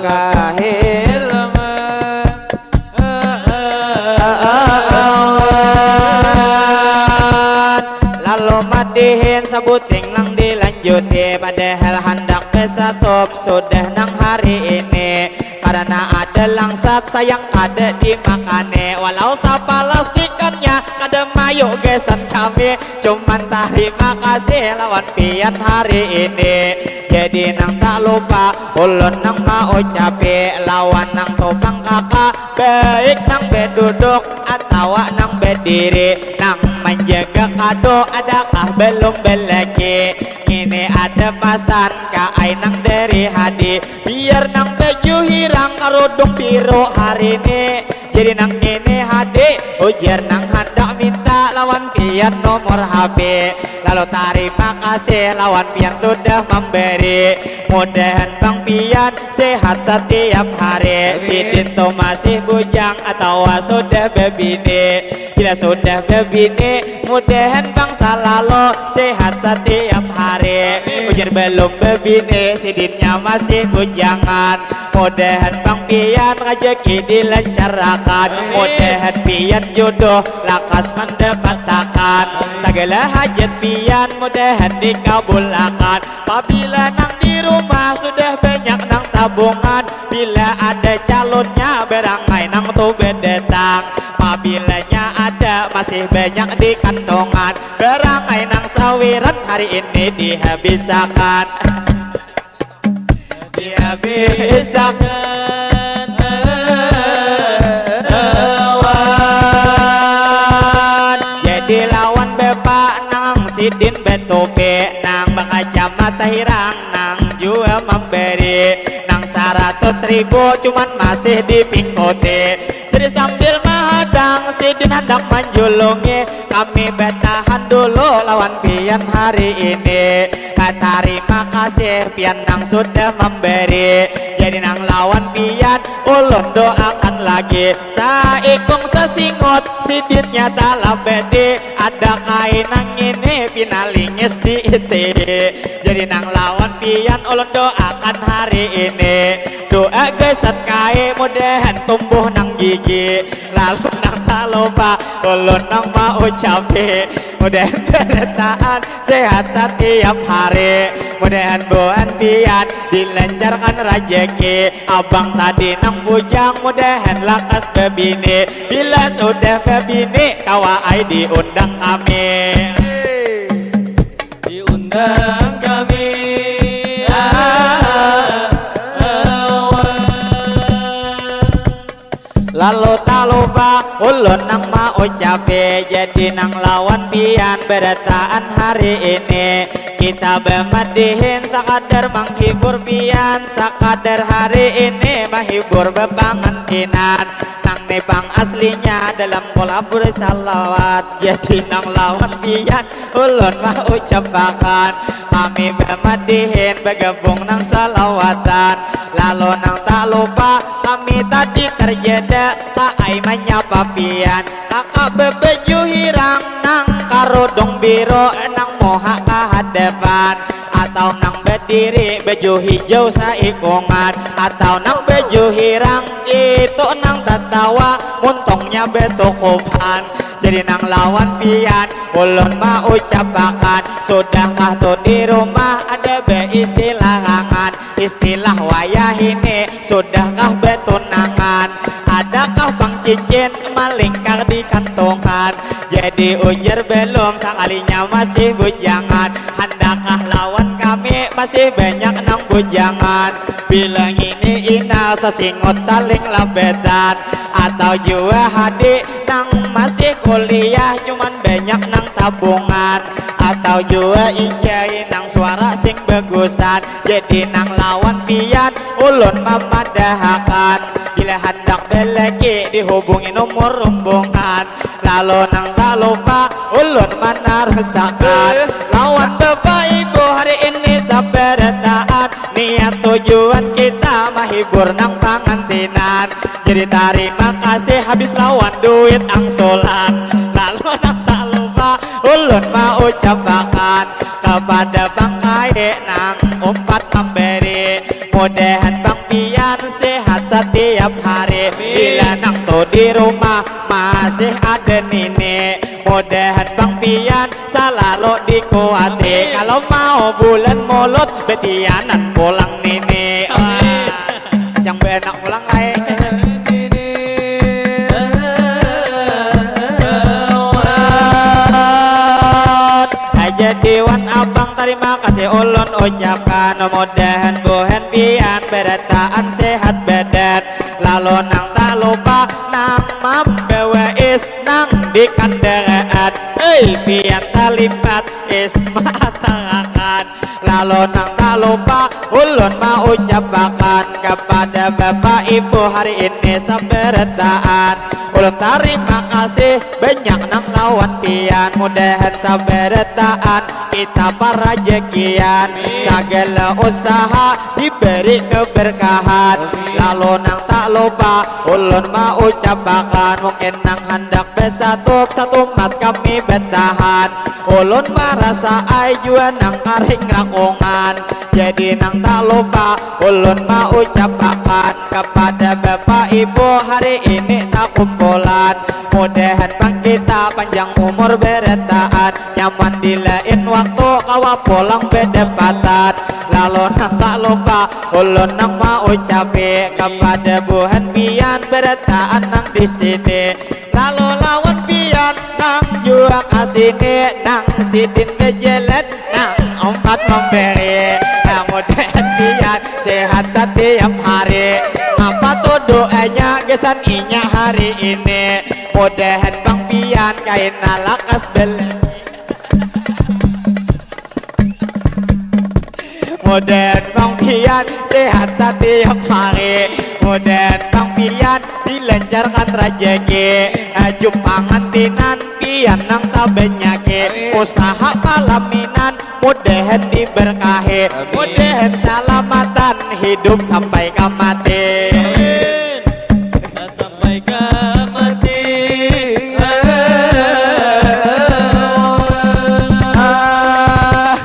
kahilangan. Lalu madihin sabuting nang dilanjuti, padahal handak besatup sudah nang hari ini. Karena ada langsat sayang kada dimakani, walau sapalastikannya kada mayu gasan kami. Cuman tarima kasih lawan pian hari ini. Jadi nang tak lupa ulun nang maucapi lawan nang tukang kaka, baik nang beduduk atawa nang bediri, nang menjaga kado adakah belum belaki. Ini ada pasan ka ai nang dari hadi, biar nang baju hirang karudung biru hari ini. Jadi nang ini hadi, ujar nang handak minta lawan pian nomor H P. Lalu tarima kasih lawan pian sudah memberi. Mudahan bang pian sehat setiap hari. Sidin tu masih bujang atawa sudah bebini. Bila sudah bebini, mudahan bang salalu sehat setiap hari. Ujar belum bebini, sidinnya masih bujangan. Mudahan bang pian rajaki dilancarakan, mudahan pian jodoh lakas mandapatakan, sagala hajat pian mudahan dikabulakan. Pabila nang di rumah sudah banyak nang tabungan, bila ada calonnya barangai nang tu badatang. Pabilanya ada masih banyak di kantongan, barangai nang sawiran hari ini dihabisakan. Dihabisakan lawan. Jadi lawan bapak nang sidin batupi, nang bakacamata hirang, nang jua memberi, nang saratus ribu cuman masih dipingkuti. Jadi sambil mahadang sidin handak manjulungi, kami batahan dulu lawan pian hari ini. Tarima kasih pian nang sudah memberi. Jadi nang lawan pian ulun doakan lagi. Saikung sasingut sidinnya talabeti. Ada kainang ini pinalingis di iti. Jadi nang lawan pian ulun doakan hari ini. Doa gasan kai mudahan tumbuh nang gigi. Lalu nang talupa ulun nang maucapi, mudahan barataan sehat satiap hari. Mudahan buhan pian dilancarkan rajaki. Abang tadi nang bujang mudahan lakas babini. Bila sudah babini kawa ai diundang kami. Diundang kami. Lalu talupa ulun nang maucapi, jadi nang lawan pian barataan hari ini. Kita bamadihin sakadar manghibur pian, sakadar hari ini mahibur bapangantinan. Nang ni pang aslinya dalam kolabur salawat, jadi nang lawan pian ulun maucapakan, kami bamadihin bagabung nang salawatan. Lalu nang talupa kami tadi tarjada ka ai manyapa pian, kakak babaju hirang nang karudung biru nang muha kahadapan, atau nang badiri baju hijau saikungan, atau nang baju hirang itu nang tatawa muntungnya batukupan. Jadi nang lawan pian ulun maucapakan, sudahkah tu di rumah ada baisi larangan? Istilah wayahini, sudahkah batunangan? Adakah pang cincin malingkar di kantungan? Jadi ujar balum, sakalinya masih bujangan. Handakkah lawan kami, masih banyak nang bujangan? Bila ngini ina sasingut saling labatan, atau jua hadi nang masih kuliah cuman banyak nang tabungan, atau jua ijai nang suara sing bagusan. Jadi nang lawan pian ulun mamadahakan, bila handak balaki dihubungi nomor rumbungan. Lalu nang talupa ulun manarusakan, lawan bapak ibu hari ini sabarataan, niat tujuan kita mahibur nang pangantinan. Jadi tarima kasih habis lawan duit angsulan. Lalu nang talupa ulun maucapakan, kapada pangkai nang umpat mambari, mudahan pang pian sehat satiap hari. Bila nang tu di rumah masih ada nini, mudahan pang pian salalu dikuati. Kalau mau bulan mulud betianan pulang nini. Wah, jangan beranak pulang ai. Jadi wan abang tarima kasih ulun ucapkan, mudahan buhan pian barataan sehat badan. Lalu nang talupa nang mambawa is nang di kandaraan, hei pian talipat is maatarakan. Lalu nang talupa ulun maucapakan kapada bapak ibu hari ini sabarataan, ulun tarima kasih banyak nang lawan pian, mudahan sabarataan kita parajakian, sagala usaha diberi keberkahan. Lalu nang talupa ulun maucapakan, mungkin nang handak basatup satumat kami batahan. Ulun marasa ai jua nang karing rakungan. Jadi nang talupa ulun maucapakan kapada bapak ibu hari ini takumpulan. Mudahan pang kita panjang umur barataan, nyaman di lain waktu kawa pulang badapatan. Lalu nang talupa ulun nang maucapi kapada buhan pian barataan nang di sini. Lalu lawan pian nang jua ka sini, nang sidin bajalan, nang umpat mambari. Nah, mudahan pian sehat satiap hari. Apa tu doanya gasan inya hari ini? Mudahan pang pian kaina lakas bel. Mudahan pang pian sehat satiap hari. Mudahan pang pian dilancarkan rajaki. Aju pangantinan pian nang tabanyaki. Usaha palaminan mudahan diberkahi. Mudahan salamatan hidup sampai ka mati. Sampai ka mati. Ah,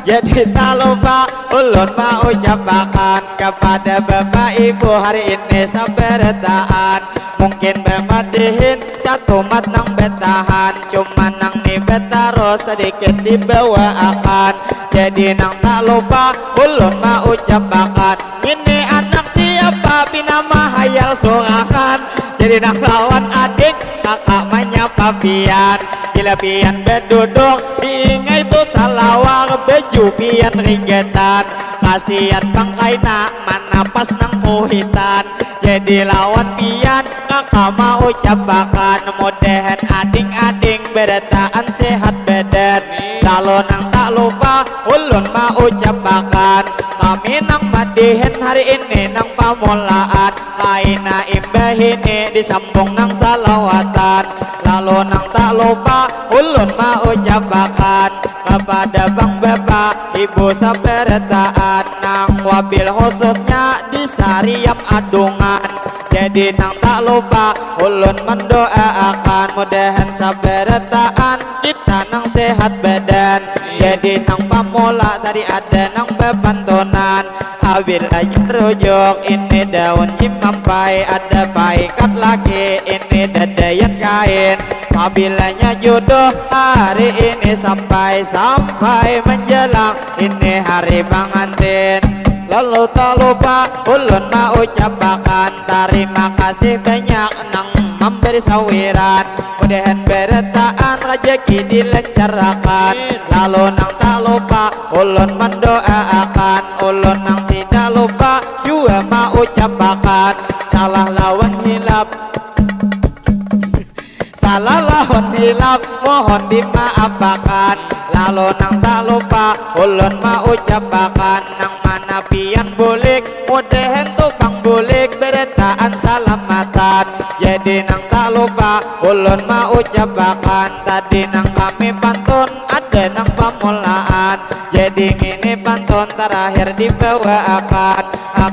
jadi talupa ulun maucapakan kapada bapak ibu hari ini sabarataan, Mungkin bamadihin satumat nang batahan, cuma nang ni batarus sadikit dibawaakan. Jadi nang tak lupa ulun maucapakan, ngini anak siapa pina mahayal surangan. Jadi nang lawan ading kakak manyapa pian, bila pian baduduk diingai tu salawar baju pian ringgetan. Kasian pang kaina mana pas nang kuhitan. Jadi lawan pian kakak maucapakan, mudahan ading-ading barataan sehat badan. Lalu nang tak lupa ulun maucapakan, kami nang madihin hari ini nang pamulaan, kaina imbah ini disambung nang salawatan. Lalu nang tak lupa ulun maucapakan kepada bang bapak ibu sabarataan, nang wabil khususnya di Sariam Adungan. Jadi nang tak lupa ulun mendoaakan, mudahan sabarataan kita nang sehat badan. Jadi nang pamula tadi ada nang bapantunan, abilanya rujuk ini daun jimampai, ada paikat laki ini dadayan kain. Abilanya jodoh hari ini sampai, sampai menjelang ini hari pangantin. Lalu tak lupa ulun maucapakan tarima kasih banyak nang memberi sawiran, mudahan barataan rajaki dilancarakan. Lalu nang tak lupa ulun mendoaakan, ulun nang tidak lupa jua maucapakan, salah lawan hilap, salah lawan hilap mohon dimaapakan. Lalu nang tak lupa ulun maucapakan, nang mana pian bulik, mudahan tu pang bulik barataan salamatan. Jadi nang tak lupa ulun maucapakan, tadi nang kami pantun ada nang pamulaan. Jadi ngini pantun terakhir dibawaakan,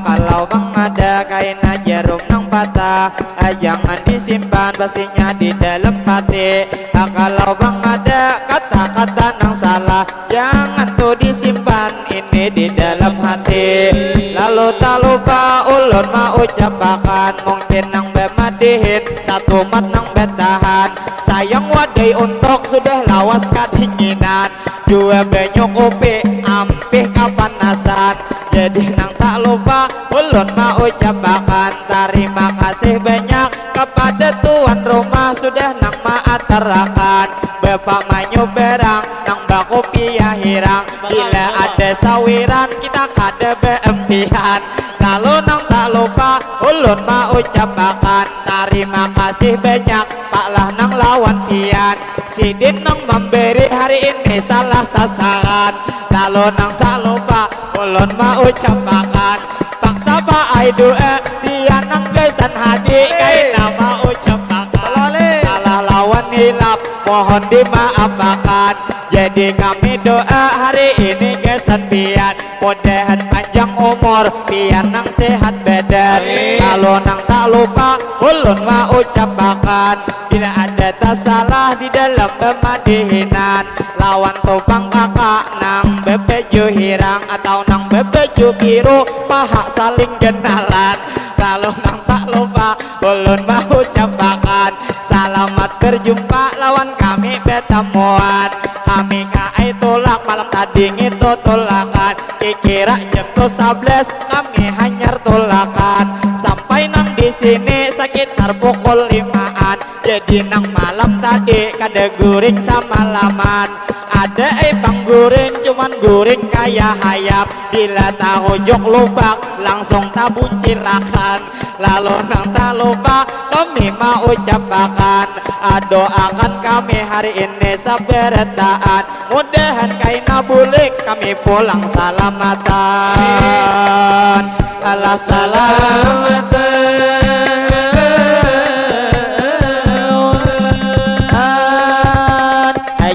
kalau bang ada kaina jarum nang patah, ah, jangan disimpan, pastinya di dalam hati. Ah, kalau bang ada kata-kata nang salah, jangan tu disimpan ini di dalam hati. Lalu tak lupa ulun maucapakan, mungkin nang bamadihin satumat nang batahan. Sayang wadai untuk sudah lawas kadinginan, jua banyukupi ampih kapanasan. Jadi nang tak lupa ulun maucapakan tarima kasih banyak kepada tuan rumah sudah nang maatarakan. Bapak manyubarang nang bakupiah hirang, bila ada sawiran kita kada baampihan. Lalu nang tak lupa ulun maucapakan tarima kasih banyak, pak lah nang lawan pian. Sidin nang mambari hari ini salah sasaran. Lalu nang tak lupa ulun maucapakan, paksa baai doa pian nang gasan hadi, kaina maucapakan. Salah lawan hilap mohon dimaapakan. Jadi kami doa hari ini gasan pian, mudahan panjang umur pian nang sehat badan. Lalu nang tak lupa ulun maucapakan, bila ada tasalah di dalam pamadihinan lawan tu pang kakak nang babaju hirang atau nang babaju biru, paha saling genalan. Lalu nang tak lupa ulun maucapakan, salamat berjumpa lawan kami batamuan. Kami kaai tulak malam tadi ngitu tulakan, kikira jam tu sablas kami hanyar tulakan. Sampai nang di sini sakitar pukul limaan. Jadi nang malam tadi kada guring samalaman. Ada ai pang guring, cuman guring kaya hayam. Bila tahujuk lubak langsung tabuncilakan. Lalu nang tak lupa kami maucapakan, doakan kami hari ini sabarataan, mudahan kaina bulik kami pulang salamatan. Alah salamatan.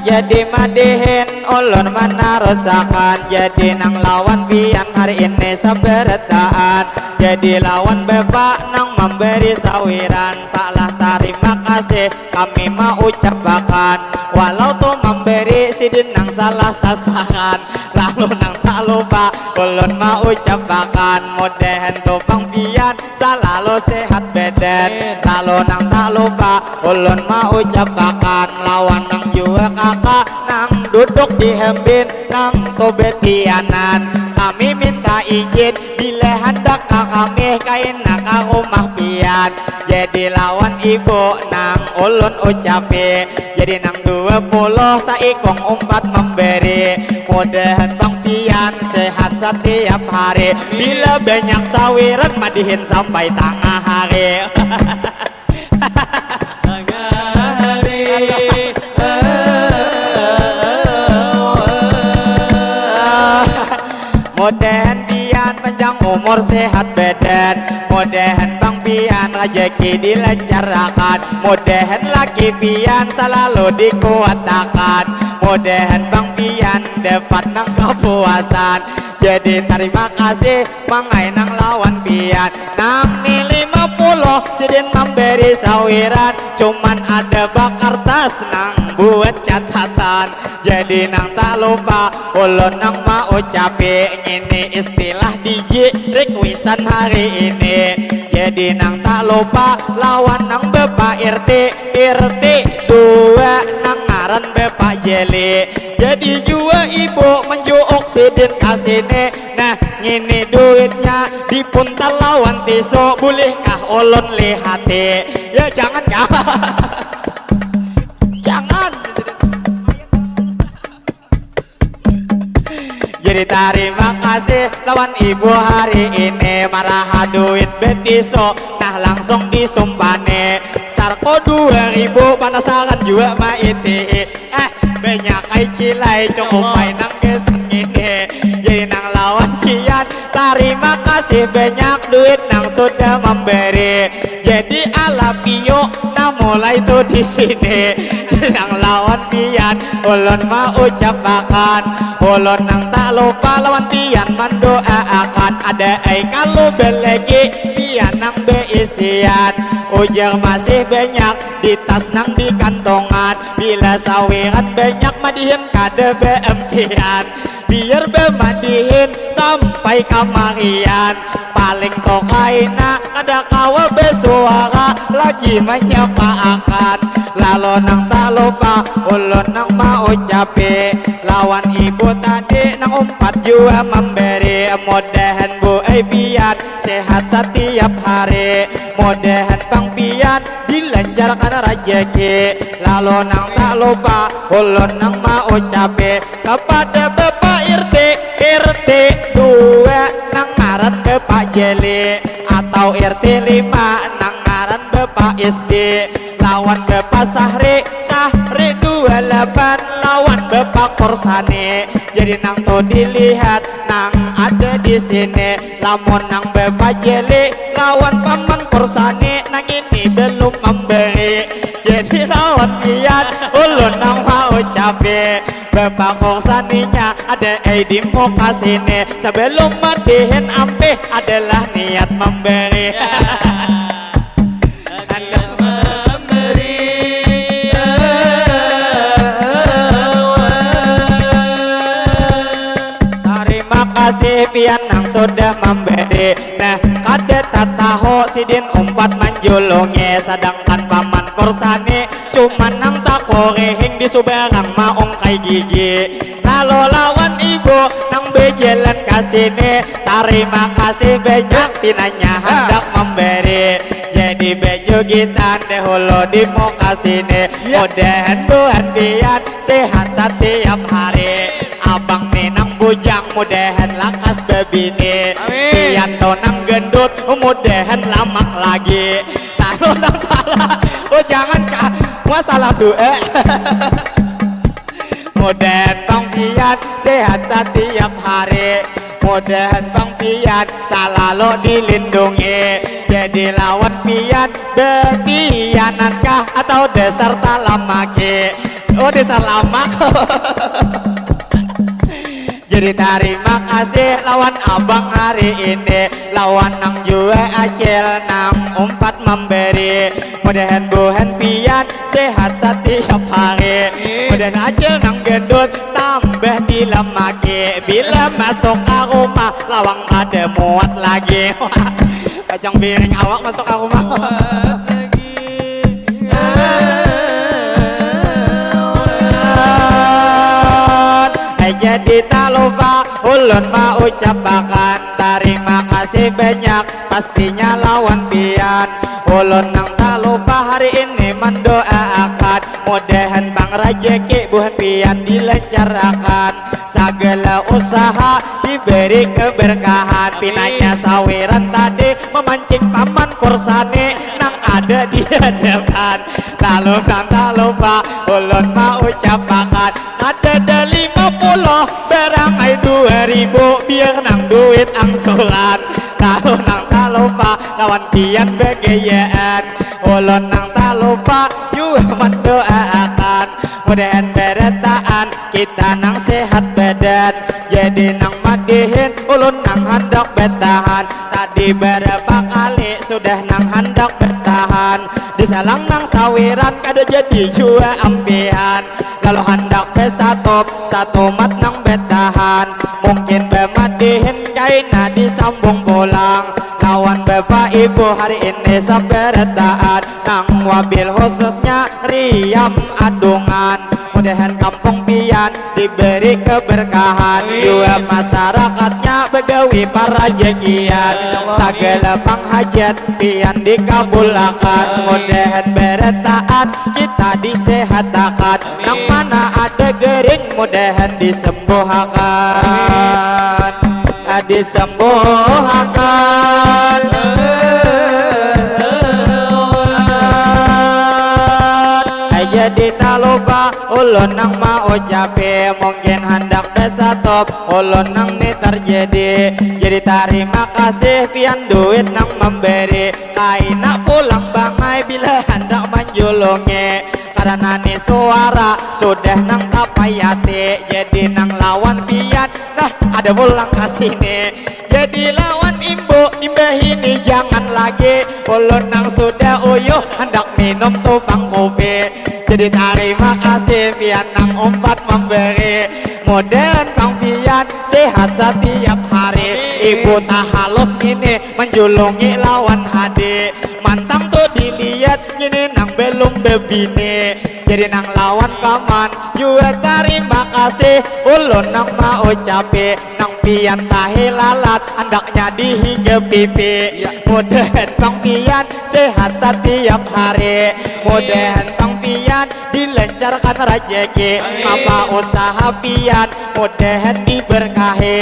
Jadi madihin ulun manarusakan, jadi nang lawan pian hari ini sabarataan. Jadi lawan bapak nang mambari sawiran, pak lah tarima kasih kami maucapakan. Walau tu mambari sidin nang salah sasaran, Lalu nang tak lupa ulun maucapakan, mudahan tu pang pian salalu sehat badan. Lalu nang tak lupa ulun maucapakan lawan nang jua kaka nang duduk di hembin nang tu betianan. Kami minta izin bila handak ka kami kaina ka rumah pian. Jadi lawan ibu nang ulun ucapi. Jadi nang dua puluh saikung umpat memberi. Mudahan pang pian sehat setiap hari. Bila banyak sawiran madihin sampai tangah hari. Tangah hari. Mudahan pian panjang umur sehat badan. Mudahan pang pian rajaki dilanjarakan. Mudahan laki pian salalu dikuatakan. Mudahan pang pian dapat nang kapuasan. Jadi tarima kasih mangai nang lawan pian. Nang ni lima puluh sidin mambari sawiran. Cuman ada bakartas nang buat catatan. Jadi nang tak lupa ulun nang maucapi ngini istilah diji rikwisan hari ini. Jadi nang tak lupa lawan nang bapa irti, irti dua nang ngaran bapa jeli. Jadi jua ibu menjuuk sidin ka sini. Nah, ngini duitnya dipuntal lawan tisu, bulihkah ulun lihati? Ya jangan kah? Jangan. Jadi tarima kasih lawan ibu hari ini maraha duit betisu nah langsung disumpani sarko dua ribu panasaran jua maitihi eh banyak ai cilai cukup ai nang gesan ini jadi nang lawan kian tarima kasih banyak duit nang sudah memberi jadi alapio nah mulai tu di sini nang lawan pian ulun maucapakan ulun nang tak lupa lawan pian mandoaakan ada ai kalu belegi pian nang beisian ujar masih banyak di tas nang di kantongan bila sawiran banyak madihin kada beempian biar bemadihin sampai kamarian paling tokaina kada kawa besuara lagi menyepaakan lalu nang tak lupa ulun nang maucapi lawan ibu tadi nang umpat jua memberi mudahan bu ai pian sehat setiap hari mudahan pang pian dilancarkan rajaki lalu nang tak lupa ulun nang maucapi kepada Bapak R T, R T dua nang ngaran Bapak Jeli atau R T lima nang ngaran Bapak S D lawan Bapak Sahri, Sahri dua lapan lawan Bapak Korsani. Jadi nang tu dilihat nang ada di sini. Lamun nang Bapak Jeli lawan Paman Korsani nang ini belum memberi. Jadi lawan pian ulun nang maucapi. Bapak Korsaninya ada ai di muka sini. Sebelum madihin ampih adalah niat memberi. Anda memberi. Tarima kasih pian nang sudah memberi. Nah, kada tatahu sidin umpat manjulungi, sadangkan paman Korsani cuman nang takurihing di subarang maungkai gigi. Lalu lawan ibu nang bejalan ka sini, tarima kasih banyak pinanya handak memberi. Jadi bejugitan dahulu di muka sini. Mudahan buhan pian sehat setiap hari. Abang ni nang bujang mudahan lakas bebini. Amin. Pian tu nang gendut mudahan lamak lagi. Lalu nang salah. Oh jangan kah. Masalah doa. Mudahan pang pian sehat setiap hari. Mudahan pang pian salalu dilindungi. Jadi lawan pian betianan kah atau dasar talamaki. Oh dasar lamak. Jadi tarima kasih lawan abang hari ini. Lawan nang jua acil nang umpat memberi. Mudahan buhan pian sehat setiap hari. Mudahan acil nang gendut tambah di Lemaki bila masuk ka rumah, lawang kada muat lagi. Pacang biring awak masuk ka rumah. Jadi tak lupa ulun maucapakan tarima kasih banyak pastinya lawan pian. Ulun nang tak lupa hari ini mendoaakan mudahan pang rajeki buhan pian dilancarkan. Sagala usaha diberi keberkahan. Pinanya sawiran tadi memancing paman Kursani nang ada di hadapan. Lalu nang tak lupa ulun maucapakan kadada lima puluh barang ai dua ribu biar nang duit angsuran. Lalu nang tak lupa lawan pian begayaan. Ulun nang tak lupa jua mendoaakan mudahan berataan kita nang sehat badan. Jadi nang madihin ulun nang handak betahan. Tadi berapa kali sudah nang handak betahan. Disalang nang sawiran kada jadi jua ampihan. Lalu handak besatop satumat nang betahan. Mungkin bemadihin kaina disambung pulang lawan bapak ibu hari ini sabarataan. Nang wabil khususnya Riam Adungan. Mudahan kampung pian diberi keberkahan. Jua masyarakatnya begawi parajakian. Sagala panghajat pian dikabulakan. Mudahan berataan kita disehatakan. Nang mana ada gering mudahan disembuhakan. Disembuhakan. Jadi tak lupa ulun nang maucapi mungkin handak besatop ulun nang ni terjadi. Jadi tarima kasih pian duit nang memberi. Kaina pulang bangai bila handak manjulungi. Karena ni suara sudah nang tapayati. Jadi nang lawan pian nah ada pulang ka sini. Jadi lawan imbu imbah ini jangan lagi. Ulun nang sudah uyuh handak minum tu pang kupi. Jadi tarima kasih pian nang umpat memberi. Mudahan pang pian sehat satiap hari. Ibu tahalus ini manjulungi lawan hadi. Mantang tu dilihat ini nang belum bebini. Jadi nang lawan paman jua tarima kasih. Ulun nang maucapi nang pian tahi lalat andaknya dihiga pipi. Mudahan pang pian sehat satiap hari. Mudahan pang pian dilancarkan rajeki. Apa usaha pian mudahan diberkahi.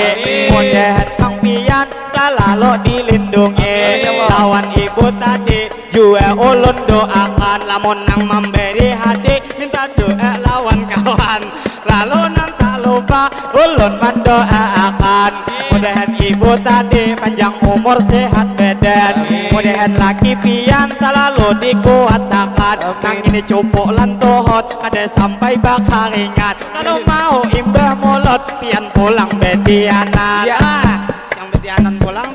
Mudahan pang pian salalu dilindungi. Lawan ibu tadi jua ulun doakan lamun nang memberi hadi minta doa lawan kawan. Lalu nang tak lupa ulun mendoaakan mudahan ibu tadi panjang umur sehat badan. Mudahan laki pian selalu dikuatakan. Nang ini cupuk lan tuhut kada sampai bakaringan. Kalau mau imbah mulut pian pulang betianan. Yang betianan pulang.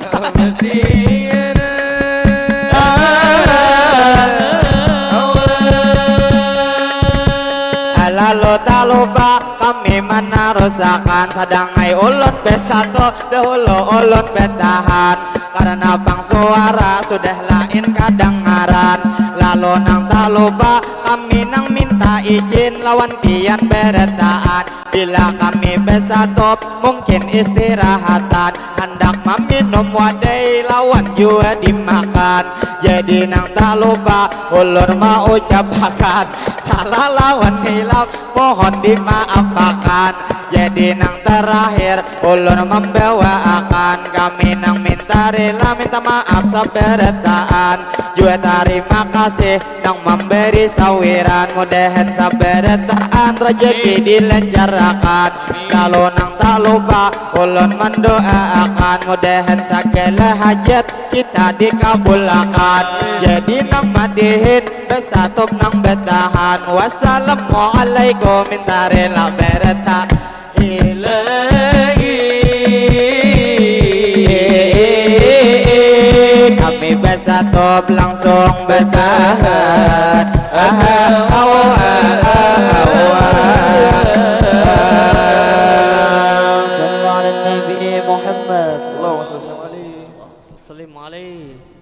Lalu tak lupa kami menarusakan sadang ai ulun besatu dahulu ulun betahan karena pang suara sudah lain kadangaran. Lalu nang tak lupa kami nang minta izin lawan pian beretaan. Bila kami besatop mungkin istirahatan, handak maminum wadai lawan jua dimakan. Jadi nang tak lupa ulun maucapakan salah lawan hilap mohon dimaapakan. Jadi nang terakhir ulun membawaakan kami nang minta rela minta maaf sabarataan. Jua tarima kasih nang memberi sawiran mudahan sabarataan rejeki dilancarkan. Lalu nang tak lupa ulun mendoaakan mudahan segala hajat kita dikabulakan. Jadi nang madihin besatup nang betahan. Wassalamualaikum minta rela bereta. Ilahi, kami besatop langsung betahan. Aha, awa, awa, awa. Muhammad. Allahumma shalli wa sallim alaihi. Salim alaihi.